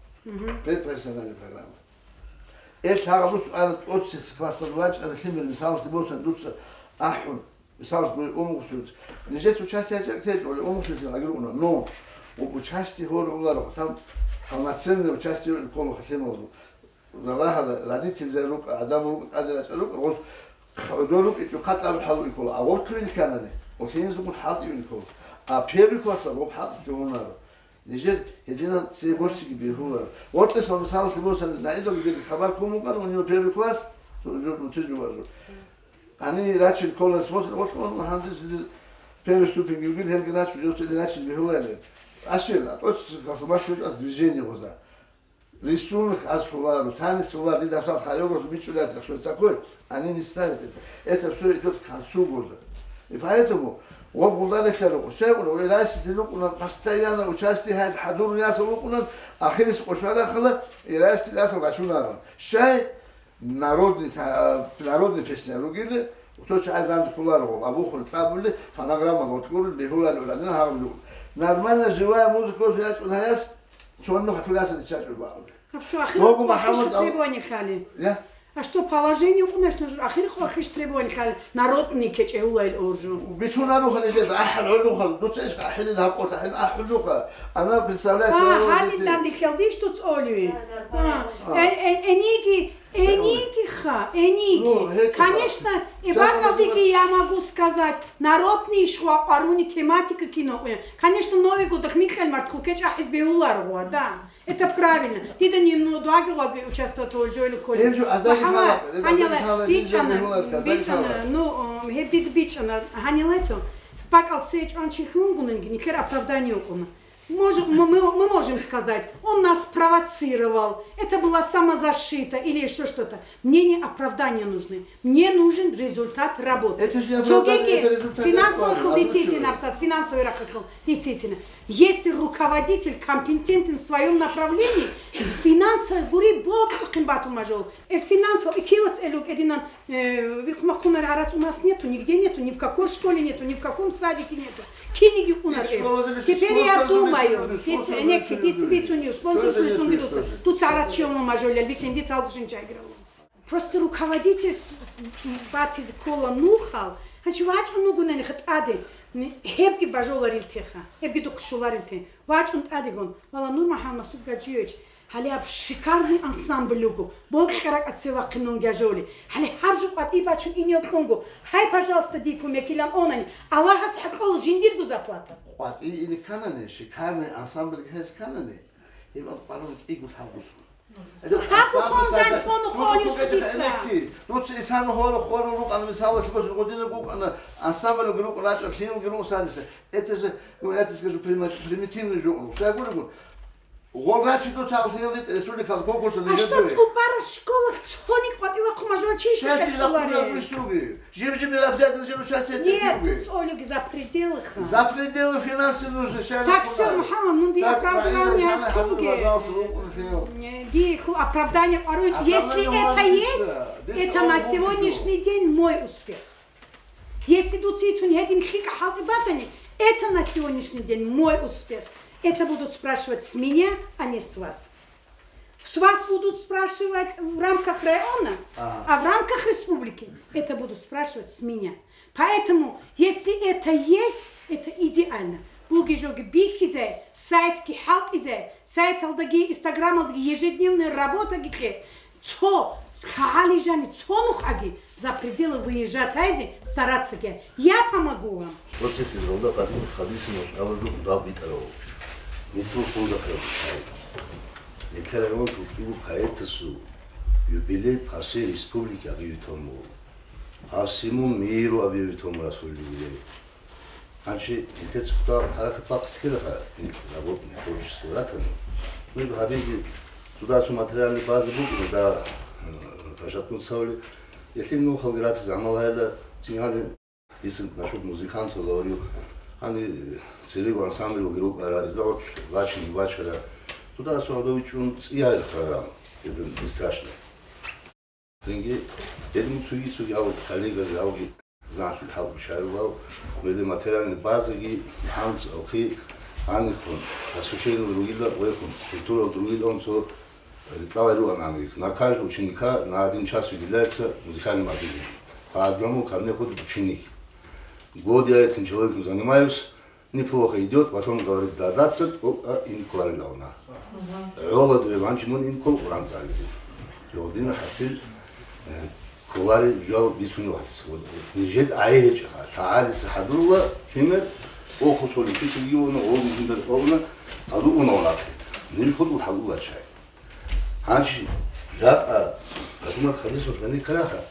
Предпрофессиональная программа. Эл гьагъаб рус ара тӀоцес классалда вачӀара лъимер, мисалалъе босун дуца ахӀун. Мисалалъе, умугъсуц. Нижец участие гьечӀеб течӀоли, умугъсуцин агир уна. Но участие гьоруларо, там полноценное участие ккола лъималазул. Рагьала, родительзай рукӀа, адам рукӀа, тӀаде рачӀа рукӀа, гъос хӀодор рукӀичӀо, хъатӀаб хӀалуикола, а гъоркьуин кканани, улъинизулгун хӀалтӀивин ккола. А первый класса гъоб хӀалтӀи лъугьунаро. Нижер гьединан цебосиги бегьуларо. Гъоркьес ва мисалалъе босани, наидалги хабар ккун букӀана, у него первый класс, жо-, жо-, жо-, жо-, жо. Они рачил ккола, смотрит, вот он, гьанже первый ступень гилгил, гьелги рачу, жо-, цо рачил бегьуларо. Ашир, а тӀоцес класса бахъ гьечӀо, ас движение гъоза. Рисунок аз лъоларо, танец лъоларо, дида гьабсагӀат хореограф бичӀчӀулеб, так что такое, они не ставят это. Это всё идёт к концу года. И поэтому гъоб гъуларелъа рукъу, щай гъуна, ва райсилъи рукъуна, постоянно участие гьайз хӀадурун ясал рукъуна, ахирис къошарахъала, и райсилъи ясал рачунарун. Щай народный та-, народный песня ругили, цо чагӀаз данде кколаро, абухъун кьабули, фонограмма гъоркьури, бегьулари уладина гьаб жугьу. Нормально живая музыка ос ячӀун гьаяс, цонно хатур ясал иччачӀул бакӀалде. А что, ахир Гогу къо хищ МухӀаммад Ал- требования хали? Я? А что, положение, конечно же, ахир къо хищ требования хали? Народный кечӀевулайл оржу. Бицунаро хали жеда, ахӀал гӀолухъал, дуца иш ахӀилин гьаб къо ахӀил ахӀулухъа. Она представляет А, своего гьадин детей. Данде хьалдиш дуц олюи? Да, да, А, да. э, э, эниги, эниги ха, эниги. Ну, гьечӀо. Конечно, и Чаго бакӀалдеги я могу сказать, народный иш хва къаруни тематика кино къуя. Конечно, Новый годах микьал март кул кечӀ ахӀиз бегьуларо, да. Это правильно. Дида немного дуаги гъоги участвовать гьол жойлу кколел. Гьеб жо азаги Мухьаммад, гьала, гьеб гьанила азаги гьала, бичӀана, динжа бегьуларка, азаги бичӀана, гьала. Ну, гьеб дида бичӀана, гьанилайцо. БакӀал цечӀван чи хьунгунанги, никер оправдание укӀуна. Мож-, мы, мы, мы можем сказать, он нас спровоцировал, это была самозащита или ещё что-то. Мне не оправдания нужны. Мне нужен результат работы. Это же не оправдание, это результат финансовых работы. Финансовый рахъал, действительно. Если руководитель компетентен в своём направлении, финансовый гури бокьухъин батумажол. Э, финансовый экивац элук эдинан, э, вихъмахъунар арац у нас нету, нигде нету, ни в какой школе нету, ни в каком садике нету. Киниги унар. Теперь я думаю, спонсор диц, энек диц бицуню, спонсор сулицунги дуца. Дуца арац чиёмал мажолел бицин, диц алгушин чайгирал. Просто руководитель с-, с-, батизе ккола нухал, гьанчи вачӀун вугунани хатӀаде, гьебги бажоларил теха, гьебги духъ щоларил те. ВачӀун тӀадегун, вала Нур МухӀаммад Масуд Гаджиевич, гьале гьаб шикарный ансамбль вуго, бокьаракӀаце вахъинун гажоли. Гьале гьаб жо къватӀи бачун инел кьунго, гьай, пожалуйста, дие кумекилан онани, Аллагьас хӀакъол жиндирго зарплата. КъватӀи или канани, шикарный ансамбль гьез канани, гьеб къарун кӀиго лъабгусун. Лъабгусун жанцӀун холиш дица. Дуца исан гьоро хор рукъана, мисалалъе босун, гъодинаб букӀана, ансамбль рукъ рачӀа, лъималги рукъ садиса. Это же, ну, я тебе скажу, прими-, примитивный жо. Щай гуригун? Гъол рачи дуца гьал лъимал дитӀ республикалда конкурсалда. А что, тӀубараб школа цоник къватӀила хъумажал чи щай ишколаре? Жив-жив мероприятиялъе участие гьабизе. Нет, дуц олюги за пределы ха. За пределы финансы нужны, щай. Так, всё, Мухьаммад, мунди оправдание гьаз кунге. Пожалуйста, рукъун лъимал. Э, ди ху оправдание къарунч. Если это есть, это на сегодняшний день мой успех. Если дуца ицун гьедин лъикӀа хӀалтӀи батани, это на сегодняшний день мой успех. Это будут спрашивать с меня, а не с вас. С вас будут спрашивать в рамках района, а в рамках республики это будут спрашивать с меня. Поэтому, если это есть, Это идеально. Буги-жоги бихьизе, сайтги хӀалтӀизе, сайталдаги, инстаграмалдаги ежедневная работаги кье. Цо лъагӀали жани цо нухъаги за пределы выезжать айзе стараться кье. Я помогу вам. Оцесилалда къадимат хадисин вачӀаралъур дал битӀарав. Миту хунзахъе. Нилъер район тӀокӀиго поэтасул юбилей по всей республике объявить гьабун буго. По всему миру объявить гьабун буго расул юбилей. Гьанже нилъеца хутӀа хӀаракат бахъизе ккелаха, нилъ работник, творчество ратани. Ну, гьабизе цо дагьаб материальный база букӀуна, да, э, пашатнуца гьавли. Гьелъие нухалги ратизе гӀамал гьайила, цинги гьаниб дица насчет музыкантов говорю, гьаниб церего ансамбльалги рукӀара, издавать бачине бачара. Цо дагьаб гьаб вичӀчӀун цӀи гьайила программа, это не страшно. Цинги гьедин цоги-цоги гьал коллегазе, гьалги занлъи хӀалбищарав, гьал меде материальный базаги хӀанцӀ, охъи, гьанихъун, освещениялда ругила, вехун, культуралда ругила, он цо ритӀалал руан гьанихъ. На каждого ученика на один час выделяется музыкальный отделение. По одному ко мне ходит ученик. Год я этим человеком занимаюсь, неплохо идёт, потом говорит: «Да, двадцать, о, а, и не кварилална». ГӀола дуе ванчи мун инкол Къуран цӀализе. Жолдин хӀасил, э, квари жал бицунев гьатис. Нижед гӀайричӀеха, лъагӀалиса хӀадурла, лъимер, о, хусули, чи цугиуна, о, мугьимбер, о, уна, хадугъуна валахъи. Ниж хутӀул хӀалула чай. Гьанчи, жакъа, хадумат хадисун гъенди караха,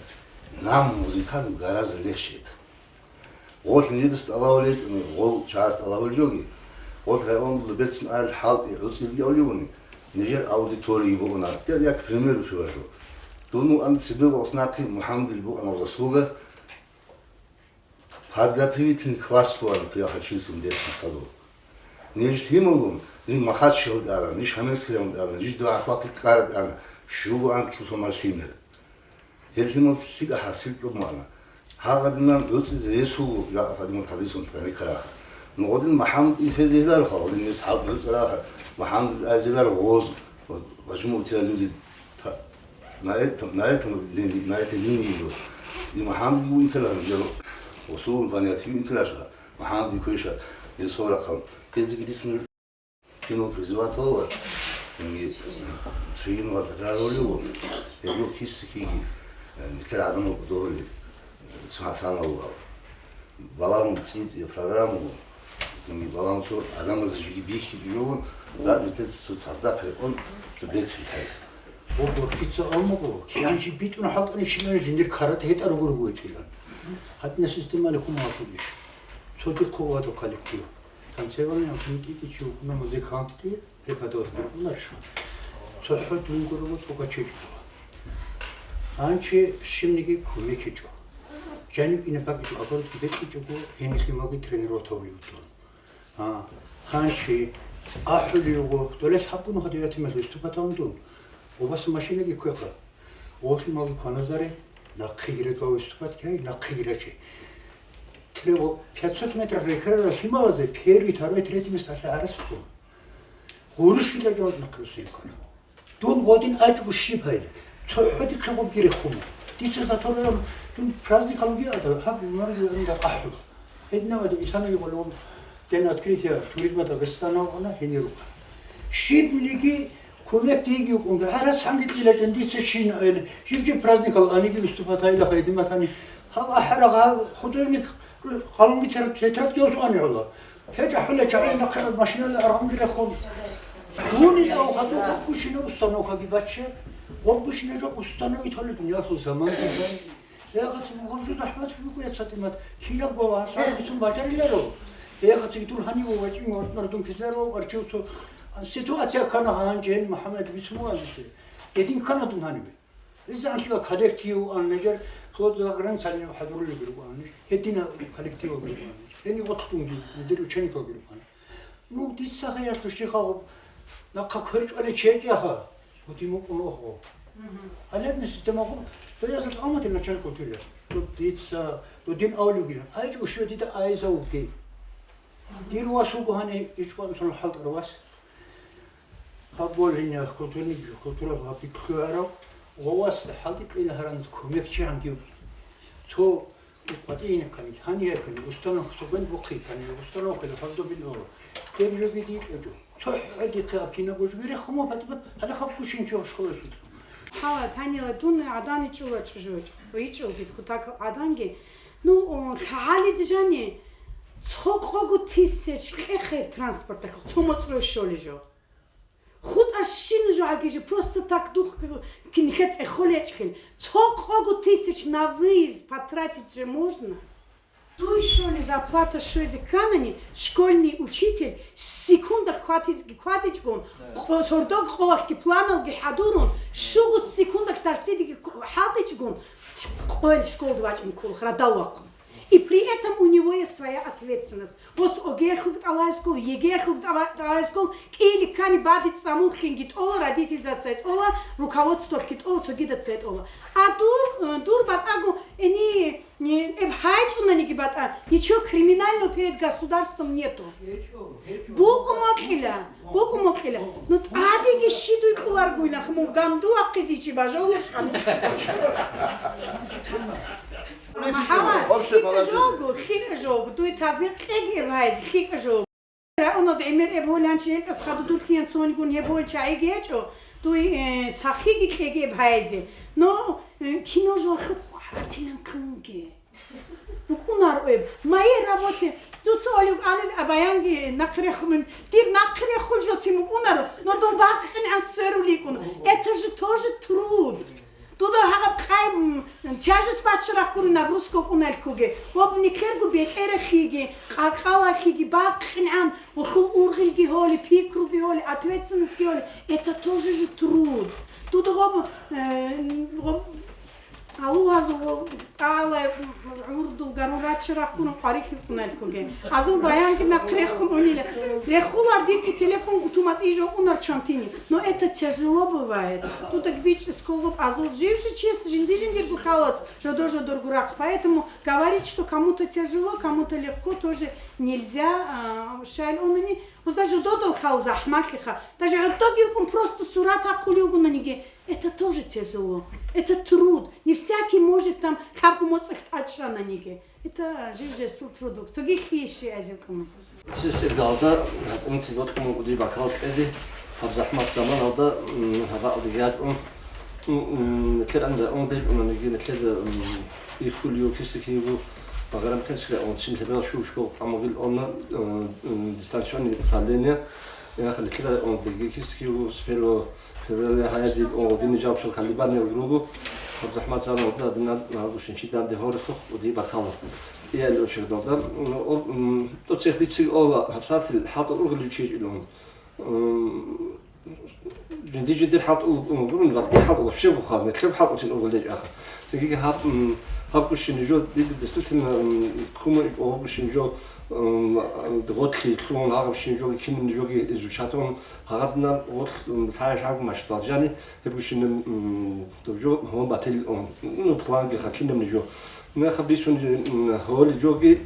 нам музыканту гораздо легче это. Гъолъ нижеда тӀалабал гьечӀони, гъол чагӀаз тӀалабал жоги, гъолъ районда берцин арал хӀалтӀи гӀуцӀилги авлигуни, нижер аудиторияги бугӀуна. Я, як пример привожу. Дун вуан цебе валс нахъе МухӀаммадил букӀана заслуга, подготовительный класс бугӀана при Ахачинском детском саду. Ниж лъималгун, ниж Махаччалда ана, ниж Хамескиялда ана, ниж дугӀахъвахъи ккарад ана, щугу анлъу сомал лъимер. Гьел лъимал лъикӀа хӀасил кьун бана. Гьагъадинан гӀуцӀизе рес вуго, я Фатимат хадисун гьанихъараха. Нугъудин МухӀаммад Исезиларха, гъудин нес хӀалб гӀуцӀараха, МухӀаммад Азилар гъоз, почему у тебя люди та-, на этом, на этом линии, на этой линии идут? И МухӀаммад Юнкелар, я Расул Банят Юнкелар, МухӀаммад Юквеша, Исо Рахал. Гьезиги дисни Кино призыватала, цугин ва такрарулев, гьеб киси киги, э, нилъер гӀадамал кӀодорули, э, цо хӀасанал вал. Балагьун цӀи-, цӀи программу, балагьун цо гӀадамаз жиги бихьи жо, да, нилъеца цо цадахъ рекъон, цо берцин лъай. Бо борхица амуго, киянчи битӀун хӀалтӀани щибани жиндир карат гьетӀа ругургу гьечӀилан. ГьатӀина системали хъумалъулищ. Цо дихъо вату коллектив. Танцевальный амплитудичи вукӀуна музыкантги, преподаватель вукӀуна ришан. ЦохӀо дунгурого тӀокӀачечӀого. Гьанчи щибниги кумекичӀо. Жанив ина бакӀичӀо, агорги бекӀичӀого, гьенихъ лъималги тренировка гьавулев вуго. А, гьанчи ахӀулев вуго, долес хӀакъун гьадиятимал выступать гьавун дун. Убас машинаги кквеха. Олъималги кваназаре, нахъеги рекӀал выступать гьай, нахъеги раче. Треба пятьсот метров рекарарал лъималазе первый, второй, третий место алъа гӀарасухъун. Гъурущила жаваб нахъе усен ккана. Дун гъодин ачӀго щиб гьайла? ЦохӀо дихъе гъобги рехума. Дица заторараб дун праздникалги ада, гьаб журналги анда къахӀула. Гьединав адам исанаги гъолон день открытия туризма Дагестана вукӀана, гьенир вукӀана. Щибниги кумек диги вукӀунги, гьарацанги кьилачӀан дица щин айла, жиб-жиб праздникал аниги выступать айла хайдиматани. Гьаб ахӀарагъ гьаб художник къалунги тетрадги осуани гӀола. ГьечӀахӀула чагӀи нахъе машинала аргъунги рехун. Гьунил авхадур гъобгушина установкаги бачча. Гъобгушина жо установить гьолел дунялъул заман. Эгъацин гъаб жо захӀмат буго, я Цатимат, кинаб гова, сагъ бицун бажариларо. Эгъацин дун гьанив вачӀин ватнар дун кизларо, арчив цо ситуация ккана гьанже гьел МухӀаммад бицун вазисе. Гьедин ккана дун гьанибе. Иза анлъила коллектив ан нажер флот за границалин хӀадурлиги ругоаниш. Гьедина коллектив ругоаниш. Гьени гъоцлъунги, дир ученикалги ругоаниш. Ну, дица гъаялъул щихъа гъоб, нахъа кверчӀвали чечӀаха, гъодин вукӀун огъо. Мгм. Гьалебни системагъун, доязал тӀаматил начальник культурия. Ну, дица, ну, дин авлугина. Айчи ушио дида айза вугей. Дир вас вуго гьани ичӀван сон хӀалтӀар вас. Гьаб болине культурник, культура гьаб бикьуарав, ва вас хӀалтӀи кьила гьаранз кумекчи гьанги вугин. Цо Гьанияхъани установка, соган бухъи ккани установка, гьалдобин оро. Гьеб жоги дикьа жо. ЦохӀо дихъе аб кинаб божги рехума патба, гьале хаб гушин чӀо школасуда. Гьала, Танила, дун гӀадани чӀула чӀужуч. ИчӀулги хутакал гӀаданги. Ну, о, лъагӀалид жани, цо къого тисяч кьехъе транспорталъ, цо моцӀрой щолей жо. ХутӀа щин жо гьагиже, просто так дух кинхе цӀехолечӀхил. Цо къого тисяч на выезд потратить же можно? Дуй щони зарплата щвезе кканани, школьный учитель секундах кватизги кватичӀгун, къо-, сордог къовахъги планалги хӀадурун, щуго секундах дарсидиги ку-, хӀалтӀичӀгун, къойл школда вачӀун кколах радал вахъун. И при этом у него есть своя ответственность. Гъос ОГЭ-лъуг тӀалаесков, ЕГЭ-лъуг тӀала-, тӀалаесков, кӀиили ккани бадиц цӀамулхинги тӀола, родительзаца тӀола, руководстволъги тӀола, цогидаца тӀола. А дур, э, дур батӀаго, эни, э, эб гьайчӀунаниги батӀа, ничего криминального перед государством нету. БукӀу мокьила, букӀу мокьила. Ну, тӀадеги щидуй кьуларгуйнах, мун ганду ахъизичи бажолушха. Гьава, Общее лъикӀа положение. Жого, лъикӀа жого, дуй табикъеги эб гьайзе, лъикӀа жого. Рауна димер эб гьолянчи гьелкӀас хадудур киян цонигун гьеб гьол чагӀиги гьечӀо, дуй, э, сахлъиги кьеги эб гьайзе. Но, э, кино жо хъуб гьарацилан кунги. БукӀунаро эб. Моей работе дуца олив алил абаянги нахърехун, дир нахърехун жо цин букӀунаро, но дун бакъинан сверуликӀун. Это же тоже труд. Дуда гьаб къай, м, тяжесть бачарахъури нагрузка кӀуналъуге, ва никлъерго бетӀерахъиги, къаркъалахъиги, бакъинан, ва хул ургъилги гьоли, пикруги гьоли, ответственностьги гьоли, это тоже же труд. Дуда гъоб, э, гъоб, алугьазул ва тӀала, м, гӀурдул гарун рачарахъун къварихъи кӀуналъуге. Азул баянги нахърехун унила. Рехулар дирги телефон гутумат ижо унар чантини. Но это тяжело бывает. Тутак бичӀ сколоб азул жив же чест жинди-жиндирго халац жодор-жодорго рахъ. Поэтому говорить, что кому-то тяжело, кому-то легко, тоже нельзя, а, шайил унани. Уза жододал хал захмалъиха. Даже гӀодоги укӀун просто сурат ахъули угунаниги, это тоже тяжело. Это труд. Не всякий может там лъабго моцӀалъ тӀачӀананиги. Это жив-жесул трудук. Цоги хищи азилкъун. Сесилгалда гьатӀунти бокьун буго дир бакал кьезе, гьаб захӀмат заманалда, м, гьабаалде ячӀун, м, м, нилъер ан район дечӀунаниги, нилъеда, м, ихьулев кисихьиго, багъарамкенсгай он чин лъеберал щугу школ къамугил онна, м, м, дистанционное управление, яха нилъер район деги кисихьиго с первого февраля гьаядил он гъодини жал чол колебаниялги руго, гьаб захӀмат заманалда дина гьаб гушинчи данде гьорехъухъ уди бакала. Иялил очередалда, м, о, м, то цех дицин ола, гьабсагӀатил хӀалтӀа ургъулев чи илан. М, жинди-жиндир хӀалтӀул, м, гурун, ватӀи хӀалтӀул вообще бухъал, нилъер хӀалтӀутин ургъулдей аха. Цинги гьаб, м, гьаб гушин жо, дида действительно, м, куму иб гьаб гушин жо, м, гъотлъи лъугьун, гьаб гушин жоги, кинаб жоги изучатун, гьагадна гъотлъ, м, лъай-лъай машгьурал жани, гьеб гушин, м, доб жо гьун батил, м, ну, планги ха кинаб жо. Меха бисун, м, гьоли жоги,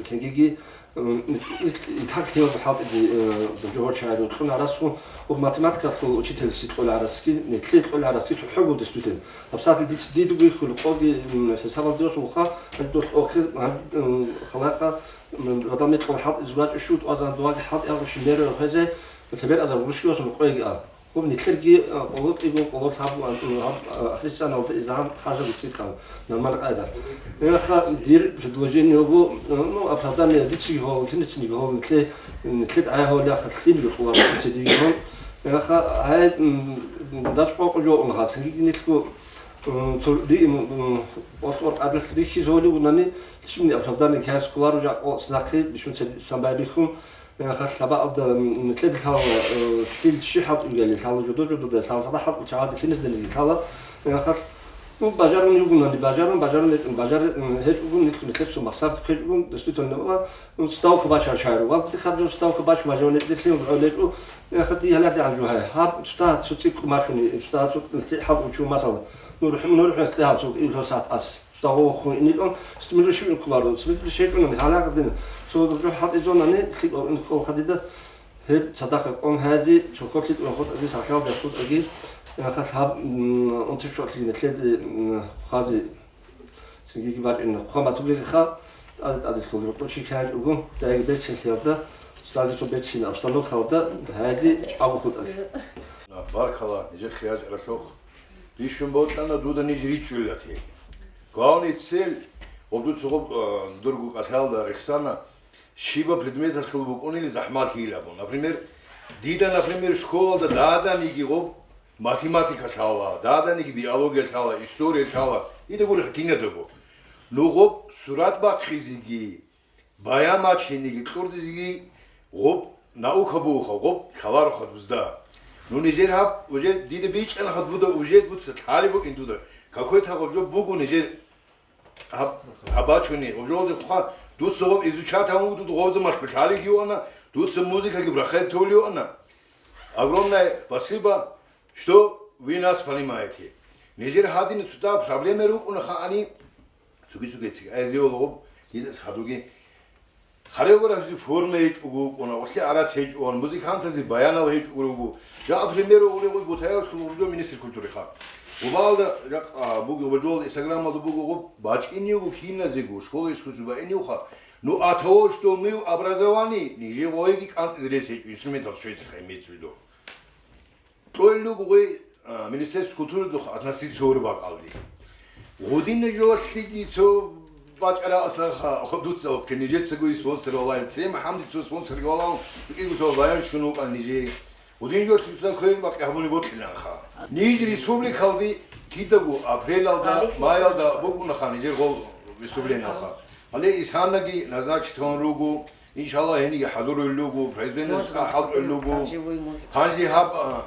Цинги, м, ит-, ит-, итхӀак лъимал хӀалтӀиги, э, жо гьорчагӀи рукьун гӀарасгун, ва математикалъул учительси кьола гӀараски, нилъе кьола гӀараски цохӀого дес дутен. ГьабсагӀатил диц-, дидуги хьул къоги, м, хӀисабалде росулха, гьанже дол охир, гьанже, м, халаха, м, радал мекъала хӀалтӀизе вачӀу шут, вазан дугьаги хӀалтӀи агъушин меро хвезе, лъебер азар гурущи васун къойги а. Гьуб нилъерги, а, къоло кьигун, къоло лъаб, а, а, а, христианалда изан хъажаби цӀикӀкӀал, нормал къайда. Яха дир предложение буго, а, ну, оправдание дицги гьол, киницниги гьол, нилъе, нилъе гӀай гьол яха лъимги къулар цедиги гьол. Яха гӀай, м, дачӀ къокъ жо унха, цинги нилъго, м, цо ри-, м, м, ор-, ор-, адал рихьиз гьоли унани, лъимни оправдание кяс къулар жа къо снахъи, бишун цеди самбай бихьун. Яхалъ лъабаалда, м, нилъеда лъала, э, лъил чи хӀалтӀугели лъала, жодо-жодода лъала, цадахъ хӀалтӀу чагӀаде киназданиги лъала. Яхалъ, ну, бажарун югунани, бажарун, бажарун гьечӀун, бажари, м, гьечӀугун, нилъ-, нилъецун махсар ккечӀугун, действительно, ва, ну, ставка бачар чайру. Ва дихъаб жо ставка бач бажарун гьечӀелъи, гьечӀу, яхалъ дигьаларде гӀанжу гьай. Гьаб цӀута цо цӀикӀкӀу мачуни, цӀута цо лъи хӀалтӀу чу масала. Ну, рухӀ-, ну, рухӀ-, гьаб цо ил сагӀат ас. Цо гъо вохун инилан, стимулирующий кколаро, стимулирующий кколаро, гьалагъдин, цо дуржу хӀалтӀизонани, лъикӀ ин ккол хадида, гьеб цадахъ кьун гьази, чорхолъи тӀун хутӀаги, сахлъал дехутӀаги, яхалъ гьаб, м, унти шугьлъи нилъеде, м, хъази, Цинги бачӀина хъван батулелха, тӀаде-тӀаде лъугьун рукъу чи кканчӀого, дайги берцинлъиялда, цӀалги цо берцина обстановкалда гьази чӀаго хутӀаги. Баркала, нижехъе ячӀаралъухъ. Бищун бокьана дуда ниж ричӀчӀулилати. Главный цель, гъоб дуца гъоб, а, дурго кӀалъалда рехсана, щибаб предметалъул букӀунили захӀмалъи илабун. Например, дида, например, школалда даданиги гъоб математика лъала, даданиги биология лъала, история лъала, дида гурихъ кинадаго. Ну гъоб сурат бахъизеги, баян бачиниги, кьурдизеги гъоб наука бугоха, гъоб калароха дузда. Ну нижер гьаб, уже дида бичӀчӀана гьаб дуда, уже дуца лъалеб букӀин дуда. Какой-то гъоб жо буго нижер гьаб, гьаб бачуни, гъоб жо гъозехъа, дуца гъоб изучать гьавун дуда гъоб заман лъалеги вана, дуца музыкаги брахъе толи вана. Огромное спасибо, что вы нас понимаете. Нижер гьадин цода проблема рукӀуна хаани, цуги-цуги цигайзе гъоб, дидас хадуги. Хореографизи форма гьечӀого вукӀуна, гъолъи гӀарац гьечӀогӀан, музыкантази баянал гьечӀого руго. Жа, примеру, гъолигъуй Бутаевлъул гъуржо министр культуриха. Убалда жакъа буго, бажугьал Инстаграмалда буго гъуб бачӀинивго киназего, школа искусств баинивха. Ну, а того, что мы в образовании, нижер гъойги кӀанцӀизе рес гьечӀо, инструментал щвезе ха, имеется в виду. Кьолел руго гъой, а, Министерство культуры духъ относиться гьориб бакӀалде. Гъудинна жовалъиги цо бачӀара асаха, дуца вахъе нижецаго и спонсор валай. Цема гьамди цо спонсорги валав, чӀукӀиго цо баян щун вукӀан нижее. Гъудин жовалъиги цо кверил бакъи гьабуни бокьиланха. Ниж республикалде кидаго апрелалда, маялда букӀунаха нижер гъол выступлениялха. Гьале исанаги назначитгьун руго. Иншалла, гьениги хӀадурулел руго, произведение хӀалтӀулел руго. Гьанже гьаб, а,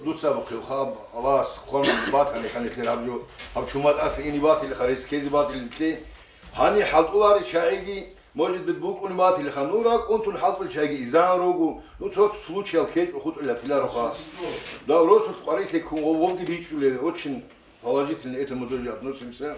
дуца абухъев хаб, Аллагьас хъван батани ханилъер гьаб жо, гьаб чумат ас ини батилха, рес ккезе батилилъе. Гьани хӀалтӀулари чагӀиги, может быть, букӀуни батилха, ну, ракӀунтун хӀалтӀул чагӀиги изан руго, ну, цо случаял ккечӀо хутӀулатилароха. Да, росулъ къварилъе ккун гъов-, гъовги бичӀчӀулел, очень положительно этому тоже относимся.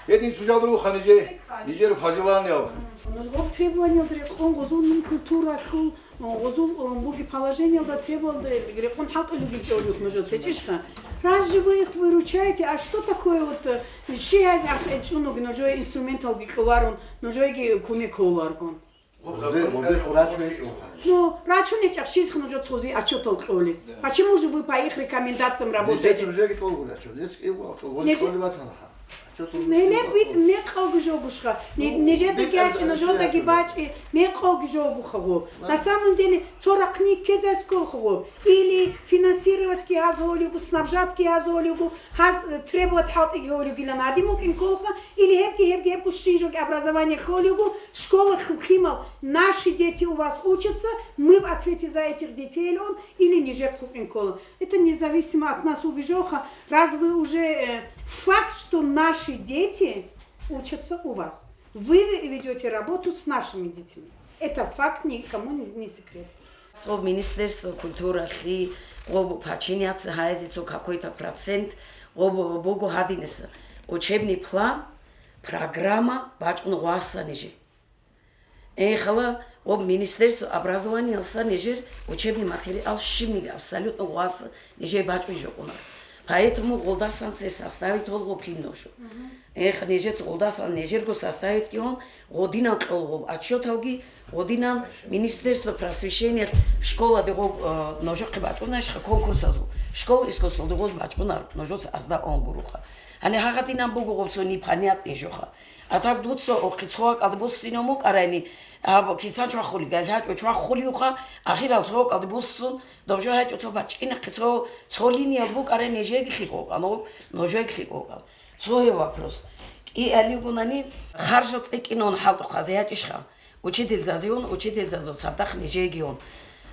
Гьедин цо жал руха нижер, нижер пожеланиел. Нуж гъоб требованиялда рекъон гъозул нун культуралъул, гъозул буги положениялда требованиялда рекъон хӀалтӀулел ругел кӀолюх нуж цечӀишха. Раз же вы их выручаете, а что такое вот, э, щи гьаз ахӀи чӀунуги нужее инструменталги кьоларун, нужееги кумек гьоларгун? Гъозде, гъозде рачун гьечӀо. Ну, рачун гьечӀахъ, щизха нужеца гъози отчетал кьолеб? Да. Почему же вы по их рекомендациям работаете? Нижеца уже кьолго рачун, нижеца кьолго, кьолго, нижеца кьолеб батанаха. Отчетал кьолеб. Мекъалги жогушха. Нижедаги бачӀи, нужедаги бачӀи, мекъалги жогуха гъо. На самом деле, цо рахъни ккезес кколха гъо. Или финансироватьги гьаз гьолего, снабжатьги гьаз гьолего, гьаз, э, требовать хӀалтӀиги гьолегилан гьадин букӀин кколха, или гьебги, гьебги, гьебго щин жоги образование кколего, школалъул химал, наши дети у вас учатся, мы в ответе за этих детей он, или нижехъ букӀин ккола. Это независимо от нас убежоха, раз вы уже, э, факт, что наши дети учатся у вас. Вы ведёте работу с нашими детьми. Это факт, никому не, не секрет. Гъоб Министерство культуралъи, гъоб подчиняться гьайзе цо какой-то процент, гъоб буго гьадинеса. Учебный план, программа бачӀун гъваса нижер. Эхала гъоб Министерство образованиялса нижер учебный материал щибниги абсолютно гъваса нижер бачӀун жокъуна. Поэтому гъолдасан цес составить гьол гъоб кино жо. Эх, нижец гъолдасан нижерго составить кьион, гъодинан кьол гъоб отчеталги, гъодинан Министерство просвещения школаде гъоб, э, ножохъе бачӀунайшха конкурсазул. Школа искусствалде гъоз бачӀунар, ножоца азда он гуруха. Гьале гьагъадинан буго гъоб цо непонятный жоха. А так дуца охъи цо вакӀалде буссинав мукӀарайни, аб кисан чвахулел гьачӀо чвахулевха, ахирал цо вакӀалде буссун, дов жо гьачӀо цо бачӀинахъе цо, цо линия букӀарай нижеги лъикӀ вукӀан, ножеги лъикӀ вукӀан. Цо гьев вопрос. КӀиалигунани харжал цӀикӀкӀинавун хӀалтӀухъазе гьачӀищха? Учительзазиун, учительзазул цадахъ нижеги ун.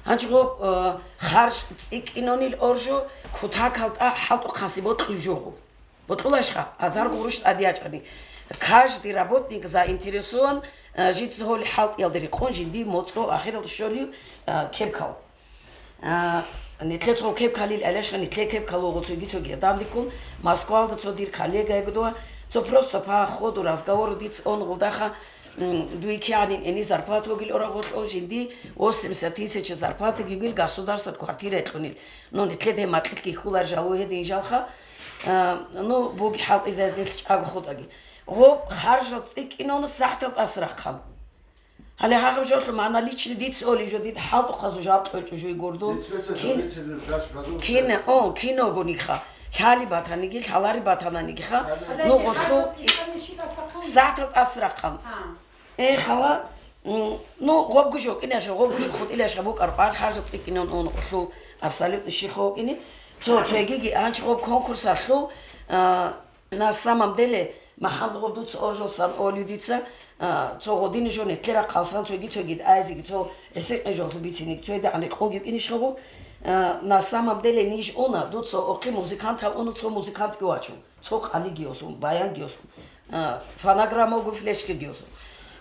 Гьанчи гъоб, э, харж цӀикӀкӀинавунил оржо кутакал тӀа хӀалтӀухъасе бокьуй жого. Бокьулайшха, азар гъурущ тӀаде ячӀани. Каждый работник заинтересован, э, жинца гьоли хӀалтӀиялда рекъон жинди моцӀрол ахирал щолив, э, кепкал. А, нитле цо кеп калил гӀелешха, нитле кеп калугъу цоги-цоги дандиккун, Москвалда цо дир коллега йигдува, цо просто по ходу разговора диц он гъулдаха, м, дуй кигӀанин эни зарплата вугил ора гъолъ он жинди восемьдесят тысяч зарплата гигил государстват квартира кьунил. Ну, нитле де макьилъги хьулар жалу гьедин жалха. А, ну, буги хӀалтӀизазе нилъ чӀаго хутӀаги. Гъоб харжал цӀикӀкӀиновна сахӀтал тӀаса рахъал. Гьале гьагъаб жолъун мана личный дица оли жо дида хӀалтӀухъазу жал кьолчӀо жуй гурдун. Кин-, кин-, о, киногониха. Лъали батаниги, лъалари батананигиха. Ну, гъолъул сахӀтал тӀаса рахъал. Э, хала, м, ну, гъобгу жо кӀине аша, гъобгу жо хутӀиле аша букӀар къвал харжал цӀикӀкӀинан он гъолъул абсолютно щихъ вокӀине. Цо, цогиги анчи гъоб конкурсалъул, а, На самом деле, махӀамд гъоб дуца оржолсан олиудица, а, цо гъодини жо нетлера хъалсан цоги-цоги айзиги цо гӀисикъи жолъу бициник цода гӀани къугиб инишгъу, а, на самом деле ниж уна, дуца охъи музыкантал уну цо музыкантги вачун, цо къалиги осун, баянги осун, а, фонограммогу флешкиги осун.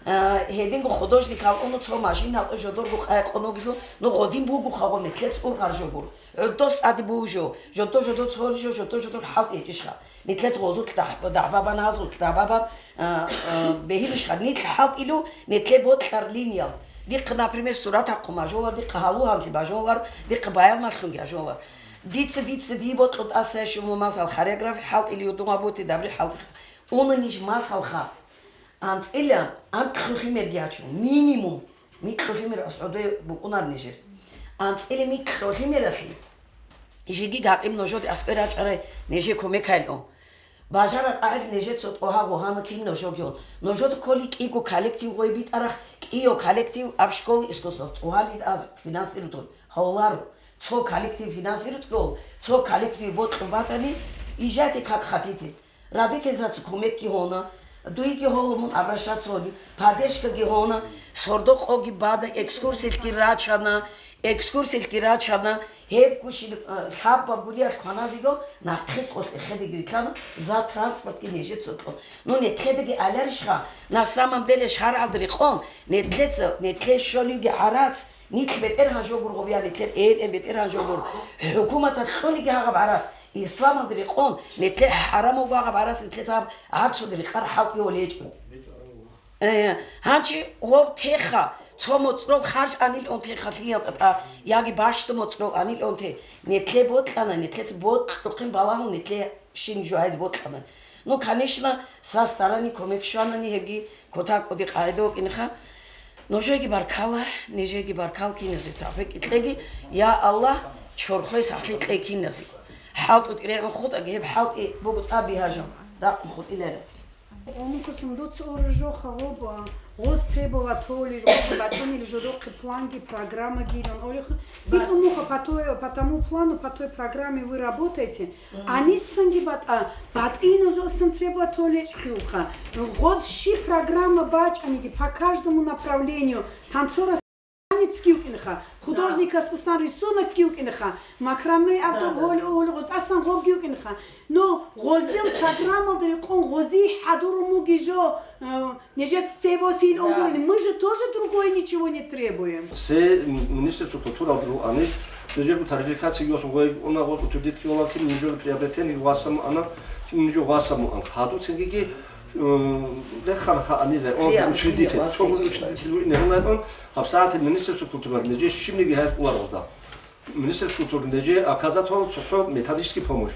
А, гьединго художникал уну цо машинал жодоргу къайкъоногилу, ну гъодин бугу хагъо нетлец ургъар жогур. ГӀодос ади бугу жо, жодо-жодо цо жо, жодо-жодор хӀалтӀи гьечӀищха. Нитлъец гъозулъ дагь-, дагьбабан, гьазулъ дагьбабан, а, а, бегьилищха, нилъ хӀалтӀилу, нитлъе бокьар линиялд. Дихъ, например, сурат ахъу мажолар, дихъ гьалу гьанлъи бажолар, дихъ баял малъунги гьажолар. Дица, дица, дие бокьу тӀаса шуму масал хореографи хӀалтӀили удума бути дабри хӀалтӀиха. Уна ниж масалха. АнцӀила анкьлъулъи мерги гьачун, минимум микьлъулъи мер асгӀодой букӀунар нижер. АнцӀила микьлъулъи мералъи, жеги гьатӀим нужоде аскӀой рачӀарай, нижее кумекайилъун. Бажарар къагӀил нижеца тӀогьа гъугьана кин нужогиун. Нужода кколи кӀиго коллектив гъой битӀарах, кӀиго коллектив аб школа искусствоялъ тӀугьалил аз финансировать гьавларо. Цо коллектив финансировать гьол, цо коллектив бокьун батани, ижати как хотите. Родительзаца кумекги гьона, дуйги гьола мун обращаться гьони, поддержкаги гьона, сордо къоги бада, экскурсиялъги рачана, экскурсиялъги рачана, гьеб гушин, э, лъабаб гуриялъ кваназего, нахъис къолъ эхедеги рилъана, за транспортги нежеца кьун. Ну, нетлъедаги аларищха, на самом деле шаргӀалда рекъон, нетлъеца, нетлъе щолевги гӀарац, Нилъ бетӀергьан жо гур гъоб я, нилъер эйрен бетӀергьан жо гур. ХӀукуматалъ кьуниги гьагъаб гӀарац, исламалда рекъон, нилъер хӀарамав багъаб гӀарац, нилъер гьаб гӀарцуде рекъар хӀалтӀи гьолечӀо. Э, гьанчи гъов теха, цо моцӀрол харж анил он теха лъиялда тӀа, яги башда моцӀрол анил он те. Нилъе бокьана, нилъеца бокьухъин балагьун нилъе Щин жо гьайз бокьана. Ну, конечно, со стороны кумек щванани гьебги кутакӀуди къагӀида вукӀинха. Нужеги баркала, нижеги баркал киназе тавфикъ кьеги, я Аллагь, чорхой сахлъи кье киназе. ХӀалтӀу тӀирегӀун хутӀаги, гьеб хӀалтӀи буго цӀаби гьажун, ракъун хутӀилара. Онукасун дуца оружо хавоба, гъоз требовать гьолел, гъоз батӀунел жодохъе планги, программаги, он олех. Бит умуха по той, по тому плану, по той программе вы работаете, Анисанги батӀа, батӀина жосан требовать гьолечӀлъулха. Гъоз щи программа бачӀаниги по каждому направлению, танцора танецги вукӀинха, художникасдасан рисунокги вукӀинха, макраме абдул гьоли гьоли гъоз тӀасан гъобги вукӀинха. Ну, гъозил программалда рекъон гъози хӀадурун муги жо, э, Нижец цебосил Да. уграни, мы же тоже другое ничего не требуем. Се м-, Министерство культуры абуру ани, нижер тарификация йосун гъой уна гъо утвердить киола кин нижер приобретение васам ана, кин нижер васам ан. Хаду ценгиги, м, лехар ха ани ле, он Приобретение учредитель, васам. Чогу учредитель не уна он, абсаат Министерство культуры нижер шимниги хэр улар гъозда. Министерство культуры неже оказать гьавун цохӀо методический помощь.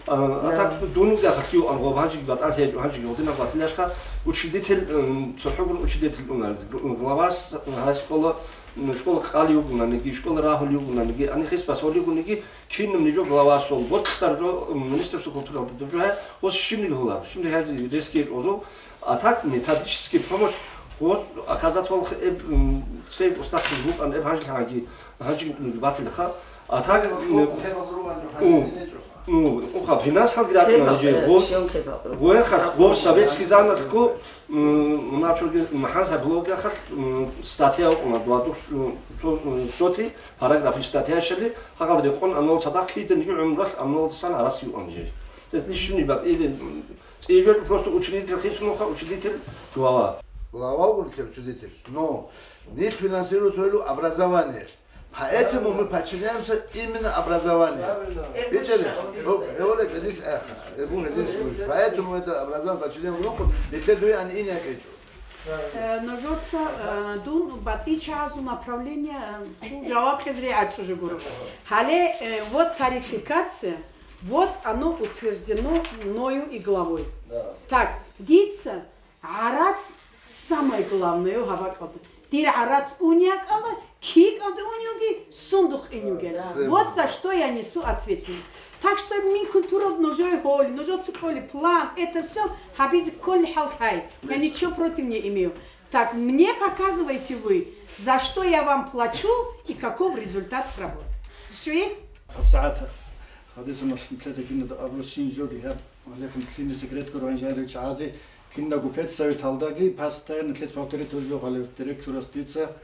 А, а Да. так дун яхалъив ангъо гьанжеги батӀан лъечӀо, гьанжеги гьудинаб батилашха учредитель, м, цохӀо гурун учредитель уна, г-, глава с-, гьай школа, м, школа къали вугунаниги, школа рагьули вугунаниги, ани хис басоли вугуниги, кинаб нижо глава сол, бокьарзо, м, Министерство культуры алда дужо гьай, ос щимлиги гьула, щимлиги гьай резкий озо, А так методический помощь гъоз оказать гьавун эб, м, цей устахъин букӀан эб гьанжелъагӀанги, гьанжи батилаха. А так, м, у, у, уха, финансалги ратуна же, гъоз, гъояхъа, гъоз советский замалъго, м, муначурги, махӀан сабилогияхъа, м, статья укъуна, дуадух, м, то, м, соти, параграфи статья шали, гьагъал рекъон анал цадахъ кидан гӀумрал анал сан гьараси юан же. Тет нишуни бат, или, м, Игорь просто учредитель хисмуха, учредитель глава. Глава гуртев учредитель. Но нит финансирует ойлу образование. Поэтому мы подчиняемся именно образованию. Правильно. Видите? Эволе гелис эха, эбу гелис гуш. Поэтому это образование подчиняем руку, и те дуе ан ин якечу. Э, но жоца, э, дун батичазу направление, э, жаваб хезри ачу жугуру. Хале, э, вот тарификация, Вот оно утверждено мною и главой. Так, дица гӀарац самое главное гьаб бакӀалда. Дир гӀарац уни акӀала, кикӀалда уни уги, сундухъ ин югел. Вот за что я несу ответственность. Так что мин культура нужой голи, нужо циколи план, это все гьабизе кколи хӀал хай. Я ничего против не имею. Так, мне показывайте вы, за что я вам плачу и каков результат работы. Что есть? ГьабсагӀат гьадисун нилъеда кинаб абурщин жоги гьаб, гьалехун лъине секрет гуро гьанжаричи гӀази, кинабго педсоветалдаги постоянно лъец повторить гьабулеб жо гьалев директорас дица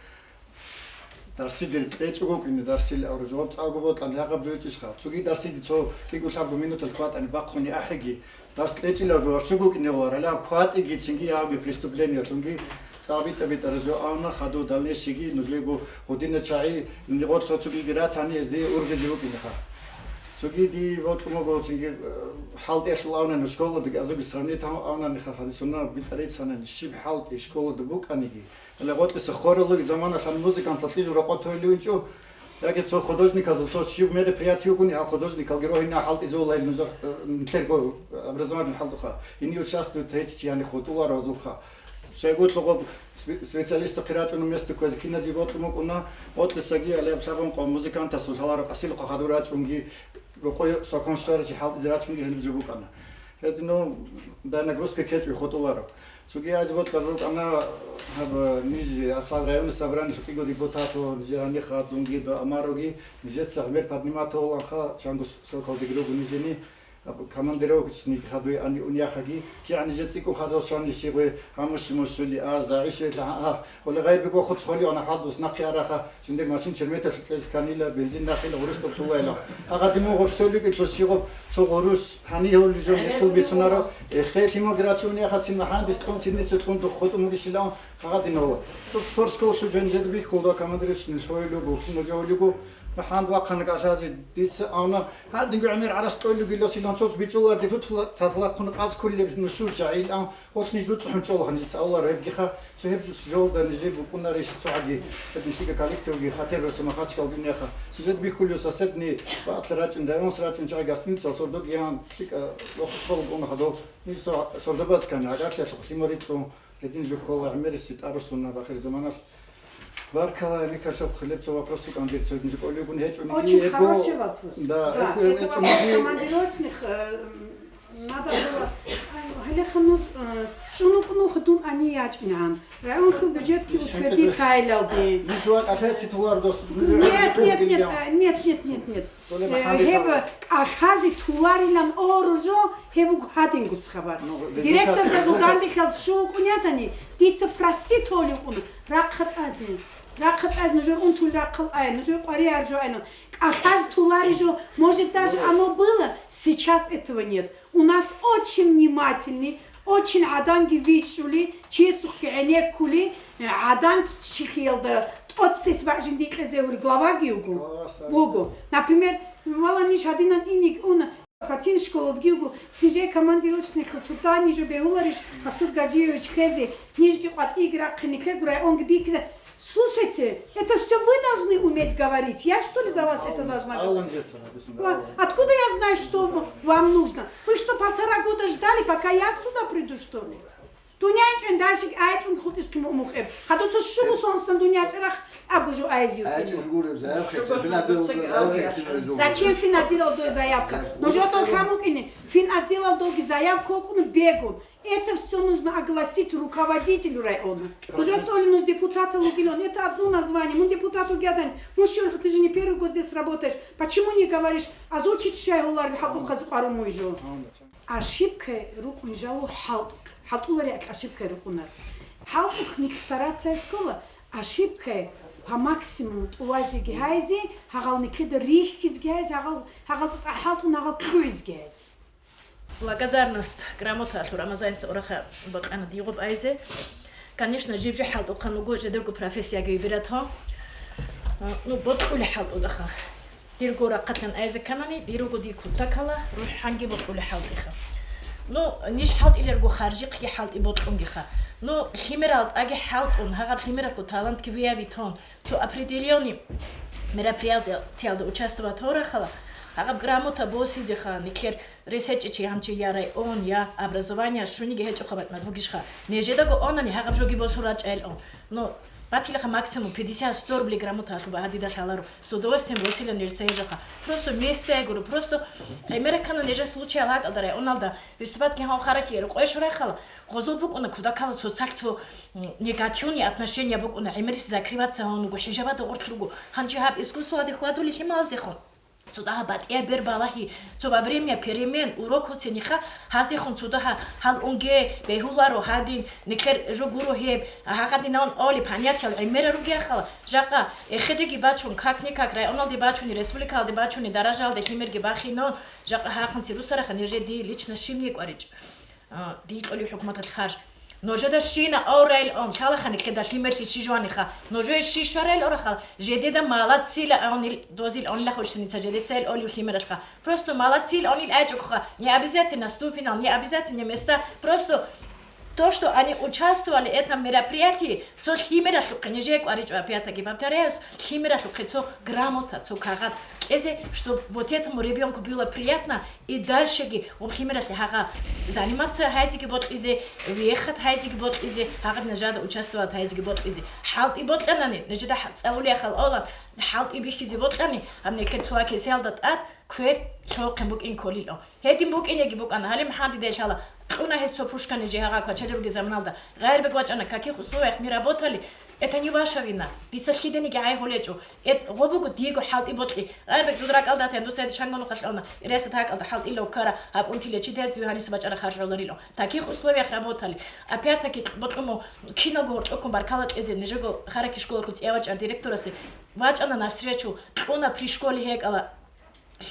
дарсидер кьечӀого кӀине дарсил авру жаваб цӀакъго бокьани гьагъаб жойчӀищха? Цоги дарсиде цо кӀиго-лъабго минутал кватӀани бахъуни ахӀиги, дарс кьечӀила жо варччуго кӀине гъварала, кватӀиги цинги гьабги преступлениялъунги цӀакъ битӀа-битӀара жо авна, хадув дальнейшийги нужего гъудина чагӀи нигъорлъа цогиги ратани гьезде ургъизе вукӀинеха. Цоги дие бокьун буго цинги, э, хӀалтӀи гьелъул авнани школадаги азуги сравнить гьавун авнаниха, гьадисунна битӀарицанани щиб хӀалтӀи школада букӀаниги. Гьале гъоркьиса хоралуги заманалъан музыканталъе жо рокъов тойлевинчӀо, яги цо художниказул цо щиб мероприятие вугони, гьал художникалги рогьина хӀалтӀизулайил нужер, э, нилъерго образованиялъул хӀалтӀуха. Гьенив участвует гьечӀчӀи, яни хутӀуларазулха. Щайгулъ гъоб спе-, специалистахъе рачӀунеб место кквезе киназе бокьун букӀуна, гъоркьисаги гьале лъабанкъо музыкантасул лъаларо къасилухъа хадур рачӀунги, рокъой сокон щваричи хӀалтӀизе рачунги гьелеб жо букӀана. Гьедин, ну, дай нагрузка ккечӀо хутӀуларо. Цоги гьазе бокьарал рукӀана гьаб ниж Арцан районный собраниялъул кӀиго депутатал, нижер гьаниха, дунги, Амароги, нижеца гӀемер поднимать гьавуланха, чанго срокалдеги руго нижени, гьаб командировочный хадуй ани унияхаги, кигӀан нижер цӀикӀкӀун харжал щвани щигъуе, гьамуши-мушули, а, загӀиши, а, а, гьоле гъайбиго хуц холи ана хадус нахъе араха, жиндир машин черметалъ кьез канила, бензин нахъила, гъурущ тӀубтулайла. Агъадимун гъурщ соликӀелъул щигъуб цо гъурущ гьани гьавли жо мехтул бицунаро, эхе, лъимал грачи унияхацин махӀандис кьун, цинниса кьун дух хутӀун бугищилан, агъадин гьола. Туб спортшколалъул жо нижеда бихьулда командировочный лъойлугу, кино жо гьавлигу, махӀанд вахъана кӀалъазе дица авна, гьадинго гӀемер гӀарас кьойлугила силан цоц бичӀулар дипутла, цалъа хъун къаз кколеб нушул чагӀил ан, гъолъни жуцӀ хӀунчӀолгьан жица авлар гьебгиха, цо гьеб жолда нижер букӀунарищ цогӀаги, гьединлъига коллективги, хатеб росу Махачкал дуняха. Нижед бихьулев соседни баълъа рачӀун, районс рачӀун чагӀи гостиница, сордогиян лъикӀа вахъ школа бугӀун хадуб. Ниж цо сордобаз ккани, гӀагарлъиялъухъ лъимал рикьун, гьедин жо ккола гӀемериси тӀарусунаб ахир заманалъ. Баркала, Микалъухъ, хилеб цо вопрос вукӀан дир цоги жо кӀолигун гьечӀониги. Очень гьебго, хороший вопрос. Да, да, гьебго это гьечӀониги вопрос командировочных, э, надо было, ай, гьалеха нуж, э, чӀунукъ нуха дун ани ячӀинан. Районлъул бюджетги утвердить гьайлалги. Ниж дуа кӀалъаси тулар дос. Нет, нет, нет, э, нет, нет, нет, нет. Э, гьеб кӀалъазе туларилан оружо, гьеб буго гьадингус хабар. Ну, результат. Директорзазул дандехъал щув вукӀун ятани, дица просить гьолев вукӀуна, рахъа тӀаде. Рахъа тӀазе нужер унтул рахъал ай, нужер къваригӀар жо айнан. КӀалъазе тулари жо, может, даже оно было, сейчас этого нет. У нас очень внимательный, очень гӀаданги вичӀчӀули, чиясухъги гӀенеккули, гӀадан чихиялда тӀоцес бакӀ жинди кьезе гьури главаги вуго. Глава ставит. Вуго. Например, вала ниж гьадинан иник уна, Фатин школалдги вуго, нижее командировочный хъуцӀутӀа, нижо бегьуларищ Масуд Гаджиевич хезе, нижги къватӀиги рахъине ккего районги бихьизе. Слушайте, это все вы должны уметь говорить. Я, что ли, за вас это должна говорить? Алан жеца, написано, Ва-, Алан. Откуда я знаю, что в-, вам нужно? Вы что, полтора года ждали, пока я сюда приду, что ли? Дунянчен дальше айчун хутис ким умухеб. Хадуца шугу сонсан дунянчерах агужу айзиу. Айчун гуреб заявка, Шугу финадил сонсан заявка, заявка. Зачем финадил дой заявка? Нужо то хамукине. Финадил доги заявка окуну бегун. Это все нужно огласить руководителю района. Нужо цоли нуж депутата лугилон. Это одно название. Мун депутату гадан. Муж, ты же не первый год здесь работаешь. Почему не говоришь? Озвучить шай гьолар хӀакъу хъазу къарумуй жо. Ошибкай рукӀун жало хӀалтӀухъ. ХӀалтӀулари акӀ ошибкай рукӀунар. ХӀалтӀухъ ник стараться ккола, ошибкай по максимуму тӀувазеги гьайзе, гьагъал никеда рихьизги гьайзе, гьагъал, гьагъал хӀалтӀун гьагъал кьугӀизги гьайзе. Благодарность, грамота алъур Рамазаница ураха бакъана дигъуб айзе. Конечно, жиб-жи хӀалтӀухъан вуго жидерго профессияги выбирать гьабун. Ну, бокьули хӀалтӀудаха. Дирго рахъалъан айзе кканани, дирго дир кутакала рухӀанги бокьули хӀалтӀиха. Ну, ниж хӀалтӀилерго харжихъги хӀалтӀи бокьунгиха. Ну, лъимерал тӀаги хӀалтӀун, гьагъаб лъимералъго талантги выявить гьабун, цо определённый мероприятиялда участвовать гьабурахъала, Гьагъаб грамота босизеха, никер рес гьечӀичи гьанчи я район, я образование, щуниги гьечӀоха батӀмат бугищха. Нежедаго онани гьагъаб жоги босун рачӀайилан. Но батилаха максимум пятьдесят сто рублей грамота алъуба гьадида лъаларо. С удовольствием босила нежеца гьежаха. Просто места я гуру, просто гӀемеракана нежа случаял гьакӀалда районалда выступать гьан хараки рукъой шурахъала. Гъозул букӀуна кудакала социаль цо, м, негативные отношения букӀуна, гӀемерис закрываться гьавун вуго, хӀижабада гъорт руго. Гьанчи гьаб искусствояде хьвадулел лъималаздехун. Цо дагьа батӀияб бер балагьи, цо во время перемен, урок гьусениха, гьаздехун цо дагьа гьал унге, бегьуларо гьадин, никер жо гуро гьеб, гьагъадинавун оли, понятиял гӀемера ругеяхъала, жакъа, эхедеги бачун, как-никак, районалде бачуни, республикалде бачуни, даражалде лъимерги бахинун, жакъа гьахъанци русараха нежеди лично щибни кӀваричӀ. А, дие кьолев хӀукуматалъ харж. Нужеда щина аврайил ун, лъалаха никеда лъимерлъи щи жваниха. Нужее щи щварайил орахал, жедеда малацила авнил дозил онила хочсаница жедеца ил олив лъимералъха. Просто малацил онил айчӀукха. Не обязательно ступенал, не обязательно места. Просто то, что они участвовали в этом мероприятии, цо лъимералъухъе нижее кӀваричӀо, опять-таки повторяюсь, лъимералъухъе цо грамота, цо кагъат кьезе, чтоб вот этому ребёнку было приятно, и дальшеги гъоб лъимералъе гьагъа заниматься гьайзеги бокьизе, вехат гьайзеги бокьизе, гьагъад нажада участвовать гьайзеги бокьизе. ХӀалтӀи бокьанани, нажада хӀа-, цӀалулеяхал ола, хӀалтӀи бихьизе бокьани, гьаб некер цо кесиялда тӀад квер лъохъин букӀин кколило. Гьедин букӀинеги букӀана, гьале МухӀаммадида лъала, кьуна гьес цо пушкани жи гьагъа квачалебги заманалда. Гъайрбек вачӀана, каких условиях мы работали, это не ваша вина. Дица лъидениги гӀайгьулечӀо. Эт, гъо буго диего хӀалтӀи бокьи. Гъайбек дуд ракӀалда тен, дуца гьедин чангонухъалъ авна. Ресат гьакӀалда хӀалтӀила уккара, гьаб унтиле чи дез дуе гьаниса бачӀара харжгӀоларило. Таких условиях работали. Опять-таки, бокьумо, киналго гьоркьоккун баркала кьезе, нижего Хараки школалъул цӀия вачӀар директорасе. ВачӀана навстречу, кьуна при школе гьекӀала.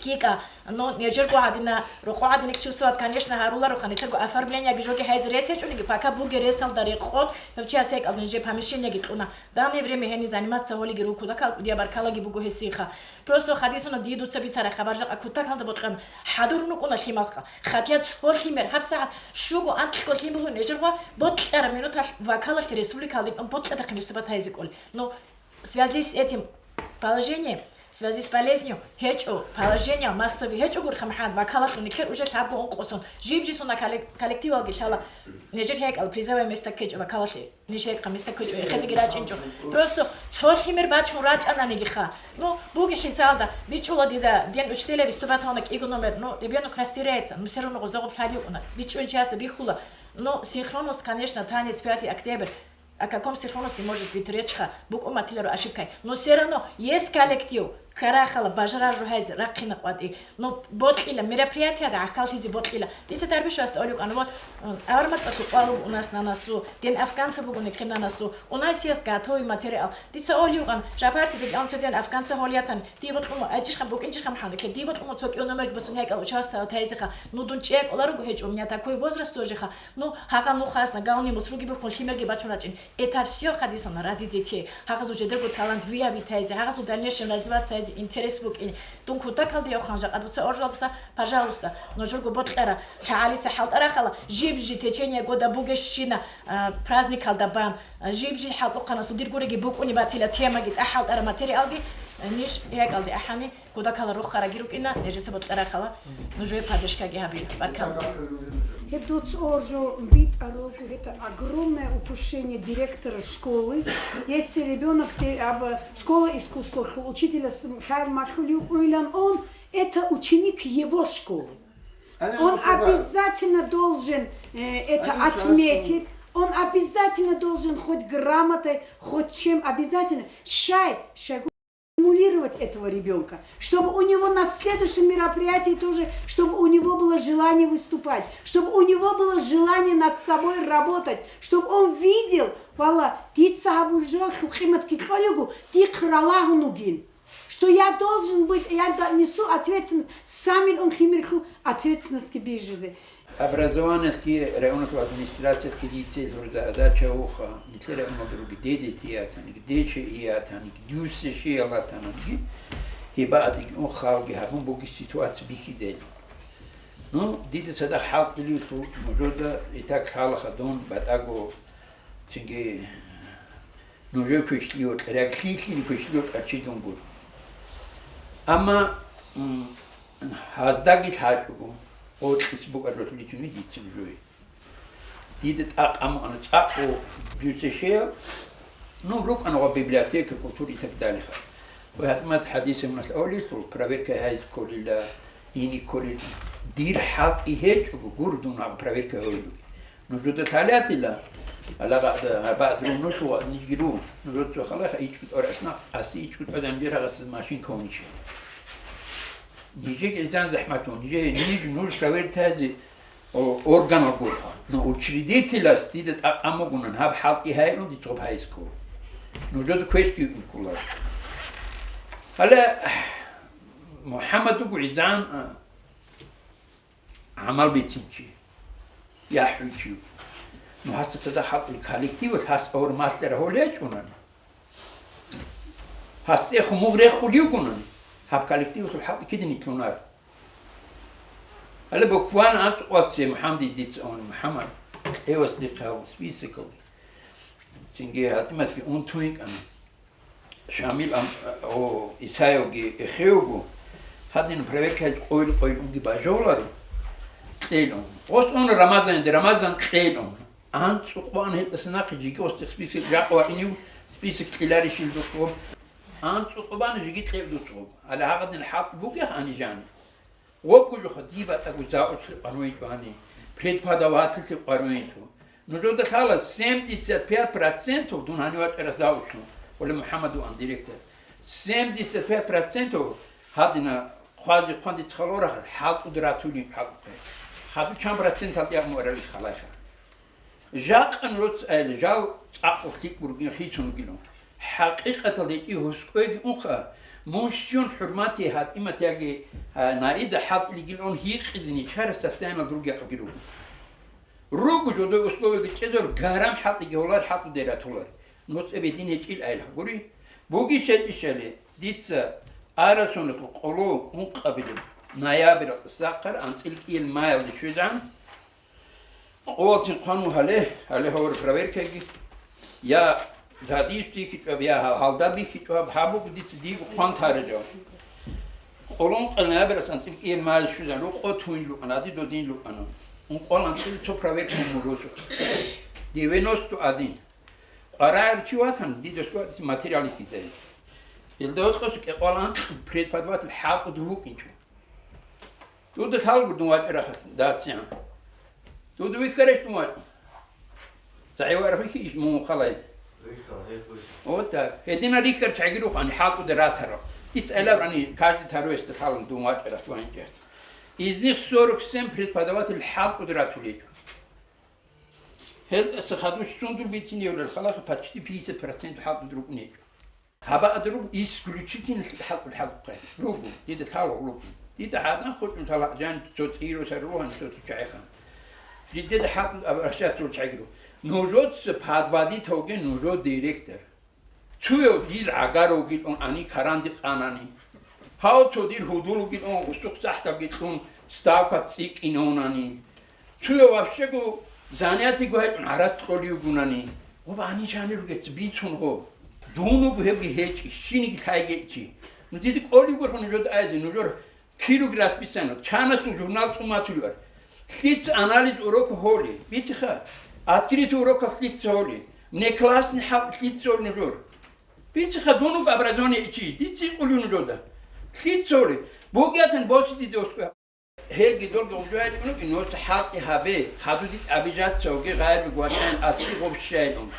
ЛъикӀа, ну, нижерго гьадина, рокъо гьадинек чувствовать, конечно, гьарулароха, нижерго оформлениеги жоги гьайзе рес гьечӀониги, пока буге ресалда рекъон, гьев чи асекӀал нижер помещениеги кьуна. Данное время гьени заниматься гьолиги рукуда кал-, кӀудияб баркалаги буго гьесиха. Просто хадисуна дие дуца бицара хабар жакъа кутакалда бокьан хӀадур нукӀуна лъималха. Хатя цо лъимер, гьаб сагӀат щуго анкьго лъималгун нижерго бокьара минуталъ вакалалъ республикалда бокьадахъе выступать гьайзе кӀоле. Ну, в связи с этим положением, в связи с болезнью, гьечӀо положение массовый, гьечӀо гурхӀа МухӀаммад, вакалалъуни кер уже лъабго ункъосон, жиб-жи суна коллек-, коллективалги лъала, нижер гьекӀал призовое место ккечӀо вакалалъе, ниж гьекъа место ккечӀо, эхедеги рачӀинчӀо. Просто цо лъимер бачун рачӀананигиха. Ну, буги хӀисалда, бичӀчӀула дида, ден учителя выступать гьавна кӀиго номер, ну, ребёнок растеряется, ну, всё равно гъоздагъуб лъалиукъуна, бичӀчӀуйчиясда бихьула, ну, синхронность, конечно, танец пятый октябрь, О каком синхронности может быть речь-ха? БукӀун батиларо ошибкай. Но всё равно есть коллектив. Карахала, бажарар жугьайзе, рахъина къватӀи. Но бокьила, мероприятиеда гӀахьаллъизе бокьила. Дица дарбишвасда олев кӀана, вот, м, авармацӀалъул къвалуб у нас нанасу, ден афганца бугони кин нанасу. У нас есть готовый материал. Дица олев кӀана, жапарти декӀан цо ден афганца гьолиятан. Дие бокьумо, айчӀишха, букӀинчӀишха, МухӀаммад, дие бокьумо цо кӀиго номер босун гьекӀал участвовать гьайзеха. Ну, дун чӀекӀоларого гьечӀо, у меня такой возраст тоже-ха. Ну, гьагъа нухасна, гални мусруги бухъун лъимерги бачун рачӀин. Это всё хадисана ради детей. Гьагъазул жедаго талант выявить гьайзе, гьагъазул в дальнейшем развиваться гьайзе интерес букӀин. Дун кутакалда явхан жакъа дуца оржалдаса, пожалуйста, нужерго бокьара, лъагӀалиса хӀалтӀарахала, жиб-жи течение года бугещина, а, праздникалда бан, а, жиб-жи хӀалтӀухъанасул дир гуреги букӀуни батила темаги, тӀахӀалтӀара материалги, а, ниж гьекӀалде ахӀани, Кудакала рухъараги рукӀина, гьежеца бокьарахъала нужее поддержкаги гьабила. Баркала. Гьеб дуц оржо битӀа руго, это огромное упущение директора школы. Если ребёнок те-, аб-, школа искусствохъул учителяс хъайгӀ малъулев вукӀуилан, он это ученик его школы. Он обязательно должен, э, это отметить. Он обязательно должен хоть грамотой, хоть чем обязательно. Щай, щай стимулировать этого ребёнка, чтобы у него на следующем мероприятии тоже, чтобы у него было желание выступать, чтобы у него было желание над собой работать, чтобы он видел, валла, дица гьабулеб жоялъул къимат кикьолего, дихъ ралагьун вугин, что я должен быть, я да-, несу ответственность, самил он химирху ответственность бижизе. Образованиески районалъул администрациясги дица гьезул задача вуха, нилъер районалда руги дедетиятаник, дечеиятаник, дюсешиялатанаги, гьебаадиги ун халги гьабун буги ситуация бихьидел. Ну, дида цадахъ хӀалтӀилиулъул нужода итак лъалаха дун батӀаго цинги нужер квешлъиялъ, ряглъилъил квешлъиялъ кьачидун гуро. Амма, м, Гьаздаги лъачӀого, гъоркьиса букӀаруличуни дицин жуй. Дида тӀакъ амуана цӀакъго дюсешеял, ну, рукӀана ва библиотека, культура и так далее. Ва гьатӀимат хӀадисаб мунагьал авлисул проверка гьайз кколила, ини кколила. Дир хӀалтӀи гьечӀого гур дун гьаб проверка гьойилуги. Нужуда лъалатила, алагъада гьабаазру нуж ва нижгиру, нужуцо халаха ичӀго тӀорасна, аси ичӀго тӀадамжир гьагъасиз машин кавничи. Нижеги гӀезан захӀматун, нижее, ниж нуж проверка гьайзе, о, органал гурха. Но учредителас дида тӀакъ амугунан гьаб хӀалтӀи гьайрун дицо гьайско. Нужуда квешги ккула. Гьале МухӀаммад вуго гӀезан, а, гӀамал бицинчи, яхӀучи. Ну, гьасда цадахъ хӀалтӀул коллективалъ гьас авар мастер гьолечӀунани. Гьасде хумугъ рехулев гунани, гьаб коллективалъул хӀалтӀи кида нилъунар. Гьале буквально анцӀукъваце МухӀаммадица ун, МухӀаммад, кьевас дихъе гьав списокалде. Цинги ГьатӀиматги унтун йикӀана. Шамил ам-, о, Исаевги эхеуго, гьадин проверкаялъ къойил-къойил унги бажоларо, кьейилун. Ос ун Рамазанде, Рамазан кьейилун. АнцӀукъбан гьелдаса нахъе жиги ос дихъ список жакъ ва инив список кьиларищил духъо. АнцӀукъбан жиги кьев дуцӀо. Гьале гьагъадин хӀакъ бугех гьанижан. Гъобгужуха диб батӀаго заучли къваригьинчӀо гьани, преподавательлъи къваригьинчӀо. Нужеда лъала семьдесят пять процентов дун гьанив вачӀарас заучун, Оли МухӀаммад ван директор. Семьдесят пять процентов гьадина хъвази-хъван дица халорахъ хӀалтӀуд ратулин хӀалтӀухъе. Хаду чан проценталда ягъмуарали халайха. Жакъа нужеца айла, жал цӀакъго лъикӀ буругин хицун вугилан. ХӀакъикъаталда гьечӀи гьускӀойги унха, мун щун хӀурмати гьатӀимат яги, а, наида хӀалтӀилигилан гьикъизени чара состояниялда ругел руго. Руго жодой условияги чӀезар, гарам хӀалтӀиги гьолар, хӀалтӀуде ратулар. НуцӀа бедин гьечӀил айла гури. Буги щайчӀищали, дица арасунасул къоло ункъабилеб ноябрь сахъар анцӀил кӀиел маялде щвезан, къолалцин хъван вугьале, гьале гьавар проверкаги, я задиюс бихьичӀваб, я гьал-, гьалда бихьичӀваб, гьаб буго дица диего хъван таражав. Къоло ункъабилеб ноябрь анцӀил кӀиел маялде щвезан, рукъо тунил рукӀана, ади додинил рукӀана. Ункъоялда анцӀила цо проверка мун росу. Девяносто один. Къварагьар чи ватан, дида скватиса материал ихьизай. Илда гьоркьоса кӀикъоялда анцӀ преподаватель хӀалтӀуда вукӀинчӀо. Дуда лъалгур дун вачӀарахъа, дациян. Дуда вихьарищ дун вачӀун? ЗагӀи вараб вихьи иш мун халай. Вихьа, гьеб вихьа. Вот так. Гьедина рихьар чагирух ани хӀалтӀуда ратарал. Дица гӀелаб ани каждый таруесда лъалун дун вачӀарахъ ванчӀехъ. Из них сорок семь преподаватель хӀалтӀуда ратулечӀо. Гьелдаса хадуш сундул бициневлъул халахъа почти пятьдесят процент хӀалтӀуда рукӀунечӀо. Гьабаада руго исключительно хӀалтӀул хӀалтӀухъе. Руго, дида лъала руго. Дида гьадан хутӀун тала жан цо цӀиро сарулгьан цо цо чагӀихан. Дида хӀалтӀул обращаться чагиро. Нужоца подводить гьавге нужо директор. Цуяв дир гӀагар вугилан ани каранде къанани. Гьав цо дир гьудул вугилан гъусухъ сахӀдабги кьун ставка цӀикӀкӀинавунани. Цуяв вообще-го занятиего гьечӀун гӀарац кьолев вугунани. Гъоб гьаничани ругеца бицун гъоб. Дун вуго гьебги гьечӀищ, щиниги лъайги гьечӀищ. Ну дида кӀолев вугоха нужеда айзе, нужер кируги расписание, чанасул журнал цӀуматулев ар. Лъица анализ урока гьоли, бицеха, открытый урокалъ лъица гьоли, внеклассный хӀалтӀи лъица гьоли нужер. Бицеха дун вуго образование ичи, дица икъулев нужеда. Лъица гьоли, бугеатан босиди досго. Гьелги долги гъужу гьечӀун вугин, нуца хӀалтӀи гьабе, хадуди обижаться вуге гъайрби гвачӀайин аси гъоб щайилан.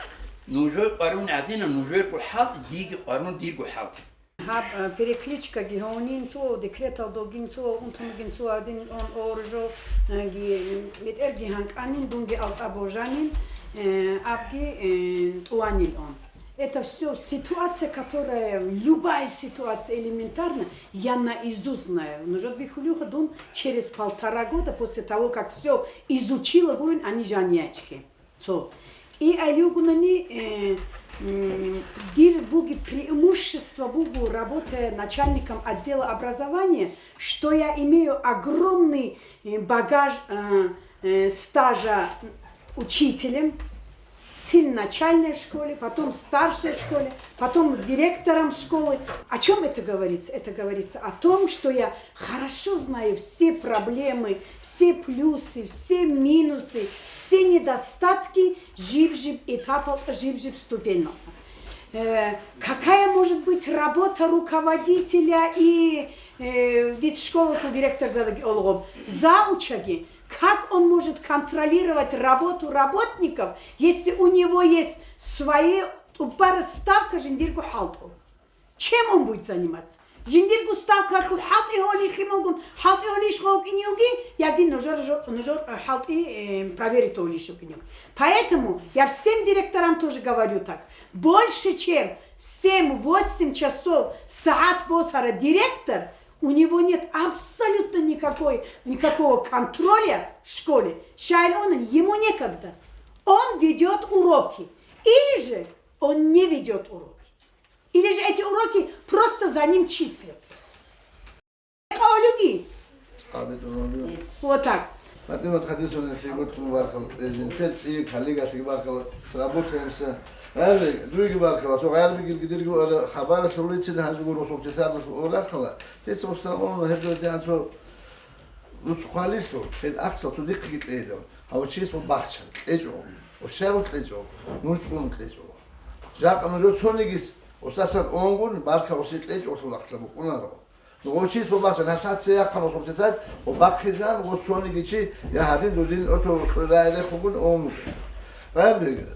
Нужер къваригӀун гӀадина, нужерго хӀалтӀи, диги къваригӀун дирго хӀалтӀи. Гьаб, э, перекличкаги гьонин цо, декреталдогин цо, унтунугин цо, адин он оржо, э, ги, метӀерги гьанкӀанин, дунги алтӀа божанин, э, абги, э, тӀуванил он. Это всё ситуация, которая, любая ситуация элементарно, я наизусть знаю. Нужер бихьулевха дун через полтора года после того, как всё изучила, гурин, они же они очки. Цо. И алюгунани, э, м, дир буги преимущество бугу, работая начальником отдела образования, что я имею огромный, э, багаж, э, э, стажа учителем. Ты в начальной школе, потом в старшей школе, потом директором школы. О чем это говорится? Это говорится о том, что я хорошо знаю все проблемы, все плюсы, все минусы, все недостатки жиб-жиб этапа, жиб-жиб ступеньного. Э, какая может быть работа руководителя и э, дит школалъул директорзабиги олгъоб, заучаги, как он может контролировать работу работников, если у него есть свои тӀубараб ставка жиндирго хӀалтӀул? Чем он будет заниматься? Жиндирго ставкалъул хӀалтӀи гьолихъималгун, хӀалтӀи гьолищ гъовкӀине йоги, яги нужер жо-, нужер, э, хӀалтӀи, э, проверить гьолищ йоги. Поэтому я всем директорам тоже говорю так. Больше чем семь-восемь часов сагӀат босара директор, у него нет абсолютно никакой, никакого контроля в школе. Щайин он, ему некогда. Он ведет уроки. Или же он не ведет уроки. Или же эти уроки просто за ним числятся. Олюги. ЦӀабитӀун. Вот так. ПатӀимат Хадисовна, фигуртун баркал, эзинтел цӀи, коллегалъиги баркал, сработаемся. Гъайрбек, дуеги баркала, цо Гъайрбекил гидирги вара хабаралъулицин гьанжуго росулъи садалъ орахъала, дица устаргъун гьеб жо дигӀан цо руцхъалилъун, гьел ахъчал цо дихъиги кьейилан. Гьав чияс ва бахчан кьечӀо, ва щайгъур кьечӀо, нуж цӀун кьечӀо. Жакъа нужер цонигис устасан онгун баркал уси кьечӀо лъулахъла букӀунаро. Гъочи субахчан гьабсаце яхъан субтитат ва бахъизан ва сониги чи я гьадин дудин оцо райрехъугун омуке. Гъайрбек,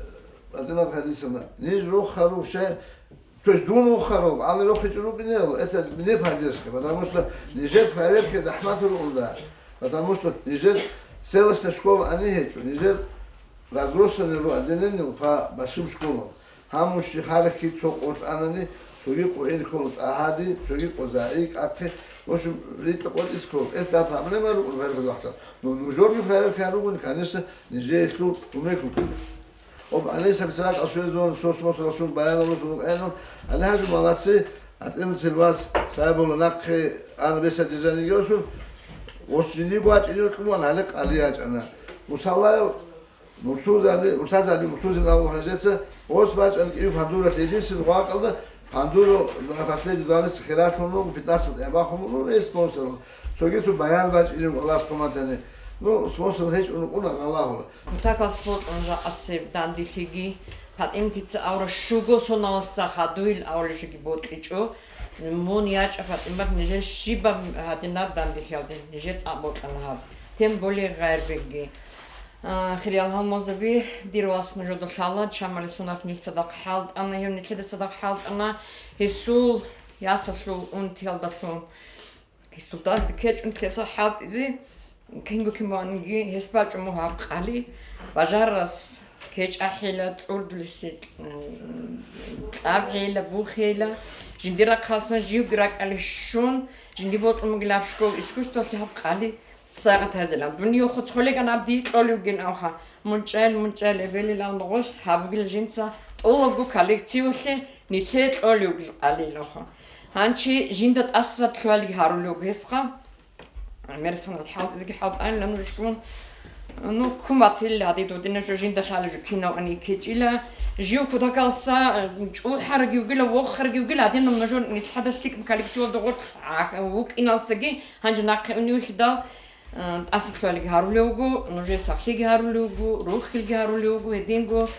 ПатӀимат Хадисовна, ниж рохарухъ ше, то есть дун рохарухъ, гьале рохичӀо рукӀинел, это не поддержка, потому что нижер проверка захӀмат рукӀунда, потому что нижер целостная школа ани гьечӀо, нижер разбросанный ру отделение по большим школам. Гьамун щихарахьи цо къо тӀанани, цоги къо ил ккола тӀагьади, цоги къо загӀи кӀахъе, в общем, ритӀа къотӀиз ккола. Эр та проблема рукӀун гьаргьуд вахтал. Ну, нужерги проверка ругони, конечно, нижеелъул умек рукӀана. Об гӀалайса бицаракъ ашуе зон, сос мосалъун баяналъун рукӀайнун, гьале гьажу молодцы, гьатӀимцил вас, сай бола нахъе ана беса дирзаниги осун, ос жиндиго вачӀине кьуман, гьале къали ячӀана. Мусалаев Муртузали, Муртазали, Муртузин абул гьанжеца, ос бачӀан кӀиев пандуралъ единственный гъвакъалда, пандурал за последние два месяца хиратун руго, пятнадцать эбахун руго, весь спонсорал. Цогицу баян бачӀинев Аллагьас хъуматани. Ну, спонсор гьечӀун рукӀуна Аллагьула. Мутакал спортун жа асеб дандилъиги, ПатӀиматица авра щуго соналса хадуил авлижиги бокьичӀо. Мун ячӀа, ПатӀимат, нижер щибаб гьадинаб дандилъиялде, нижер цӀакъ бокьана гьаб. Тем более Гъайрбекги. А, хириял гьалмагъзаби, дир вас нужеда лъала, Чамали Сунат нил цадахъ хӀалтӀана, гьев нилъеда цадахъ хӀалтӀана, гьесул ясалъул унтиялдалъун. Гьесул дагь кечӀун кеса хӀалтӀизе, кинго кин ванги гьес бачӀун буго гьаб къали, бажарас кечӀахӀела, кьурдулесе, м, кьабгӀела, бухӀела, жиндир рахъалсан живги ракӀалде щун, жинди бокьун бугилаб школа искусствалъе гьаб къали. Сагъат гьазилан. Дунияхъо цолиган абди кьолевгин авха. МунчӀал, мунчӀал эбелилан гъос гьабугил жинца тӀолабго коллективалъе нилъе кьолев къалилаха. Гьанчи жинда тӀаса лъугьалги гьарулев гьесха. Мерсанал хӀалтӀизги хӀалтӀайилан нужгун. Ну, куматил гьади додина жо жинда лъала жо кинав ани кечӀила. Жив кутакалса, э, чӀухӀарги вугила, вохарги вугила, гьадинаб нужер нилъада лъикӀаб коллективалда гъоркь а-, вукӀиналсаги, Гьанже нахъе уневлъидал, а, тӀасалъугьалги гьарулев вуго, нужер сахлъиги гьарулев вуго, рухилги гьарулев вуго, гьединго.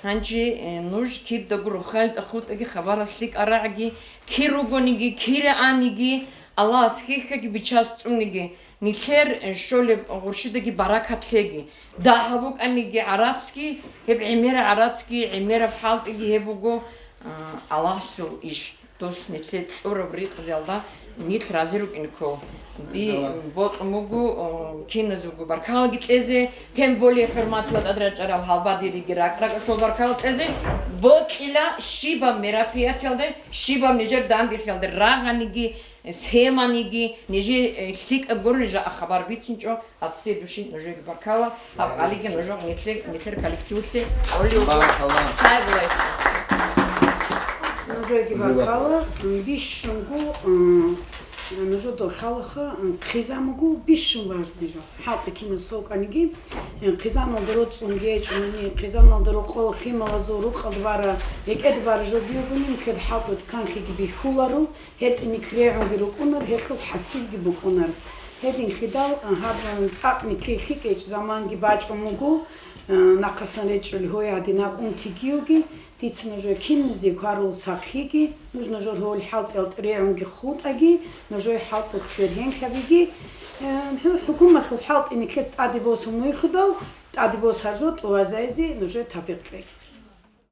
Гьанже, э, нуж кидаго рухалда хутӀаги, хабаралъ лъикӀа рагӀаги, кир ругониги, кир аниги, Аллагьас хихьаги, бичас цӀуниги, нилъер, э, щолеб гъурщидаги баракат лъеги. Дагь гьаб букӀаниги гӀарацги, гьеб гӀемераб гӀарацги, гӀемераб хӀалтӀиги гьеб буго, а, Аллагьасул иш. Дос нилъе кьураб ризкъиялда нилъ рази рукӀин ккол. Ди бокьун буго, о, киназего баркалаги кьезе, тем более хӀурматла тӀадрачӀарал гьалбадериги ракӀ-ракӀалъул баркала кьезе, бокьила щибаб мероприятиялде, щибаб нижер дандихъиялде рагъаниги, схеманиги, нижер, э, лъикӀаб гурони жакъа хабар бицинчӀо. От всей души нужеги баркала, гьаб къалиги нужер нилъер, нилъер коллективлъи гьолев. Баркала. Сай булайцин. Нужеги баркала, бищунго, м, нужеда халаха, м, хъизамго, бищун важный жо. ХӀалтӀи кинас сокӀаниги, Хъизаналда роцӀцӀун гьечӀо муни, хъизаналда рокъов хималазул рукъалда бара, рекӀеда бара жо биогунин, кед хӀалтӀут канлъиги бихьуларо, гьетӀинихъ регӀунги рукӀунар, гьелъул хӀасилги букӀунар. Гьединлъидал, а, гьаб, м, цӀакъни килъи кӀечӀ заманги бачӀун буго, а, нахъасан речӀчӀул гьой гьадинаб унтигиюги, дица нужее киннизе кварул сахлъиги, нуж нужер гьол хӀалтӀи-хӀалтӀи регӀунги хутӀаги, нужее хӀалтӀухъ бергьенлъабиги, э, хӀу-, хӀукуматлъул хӀалтӀи нилъеца тӀаде босун мухьидал, тӀаде босаржо тӀувазайзе нужее тавпикъ кьеги.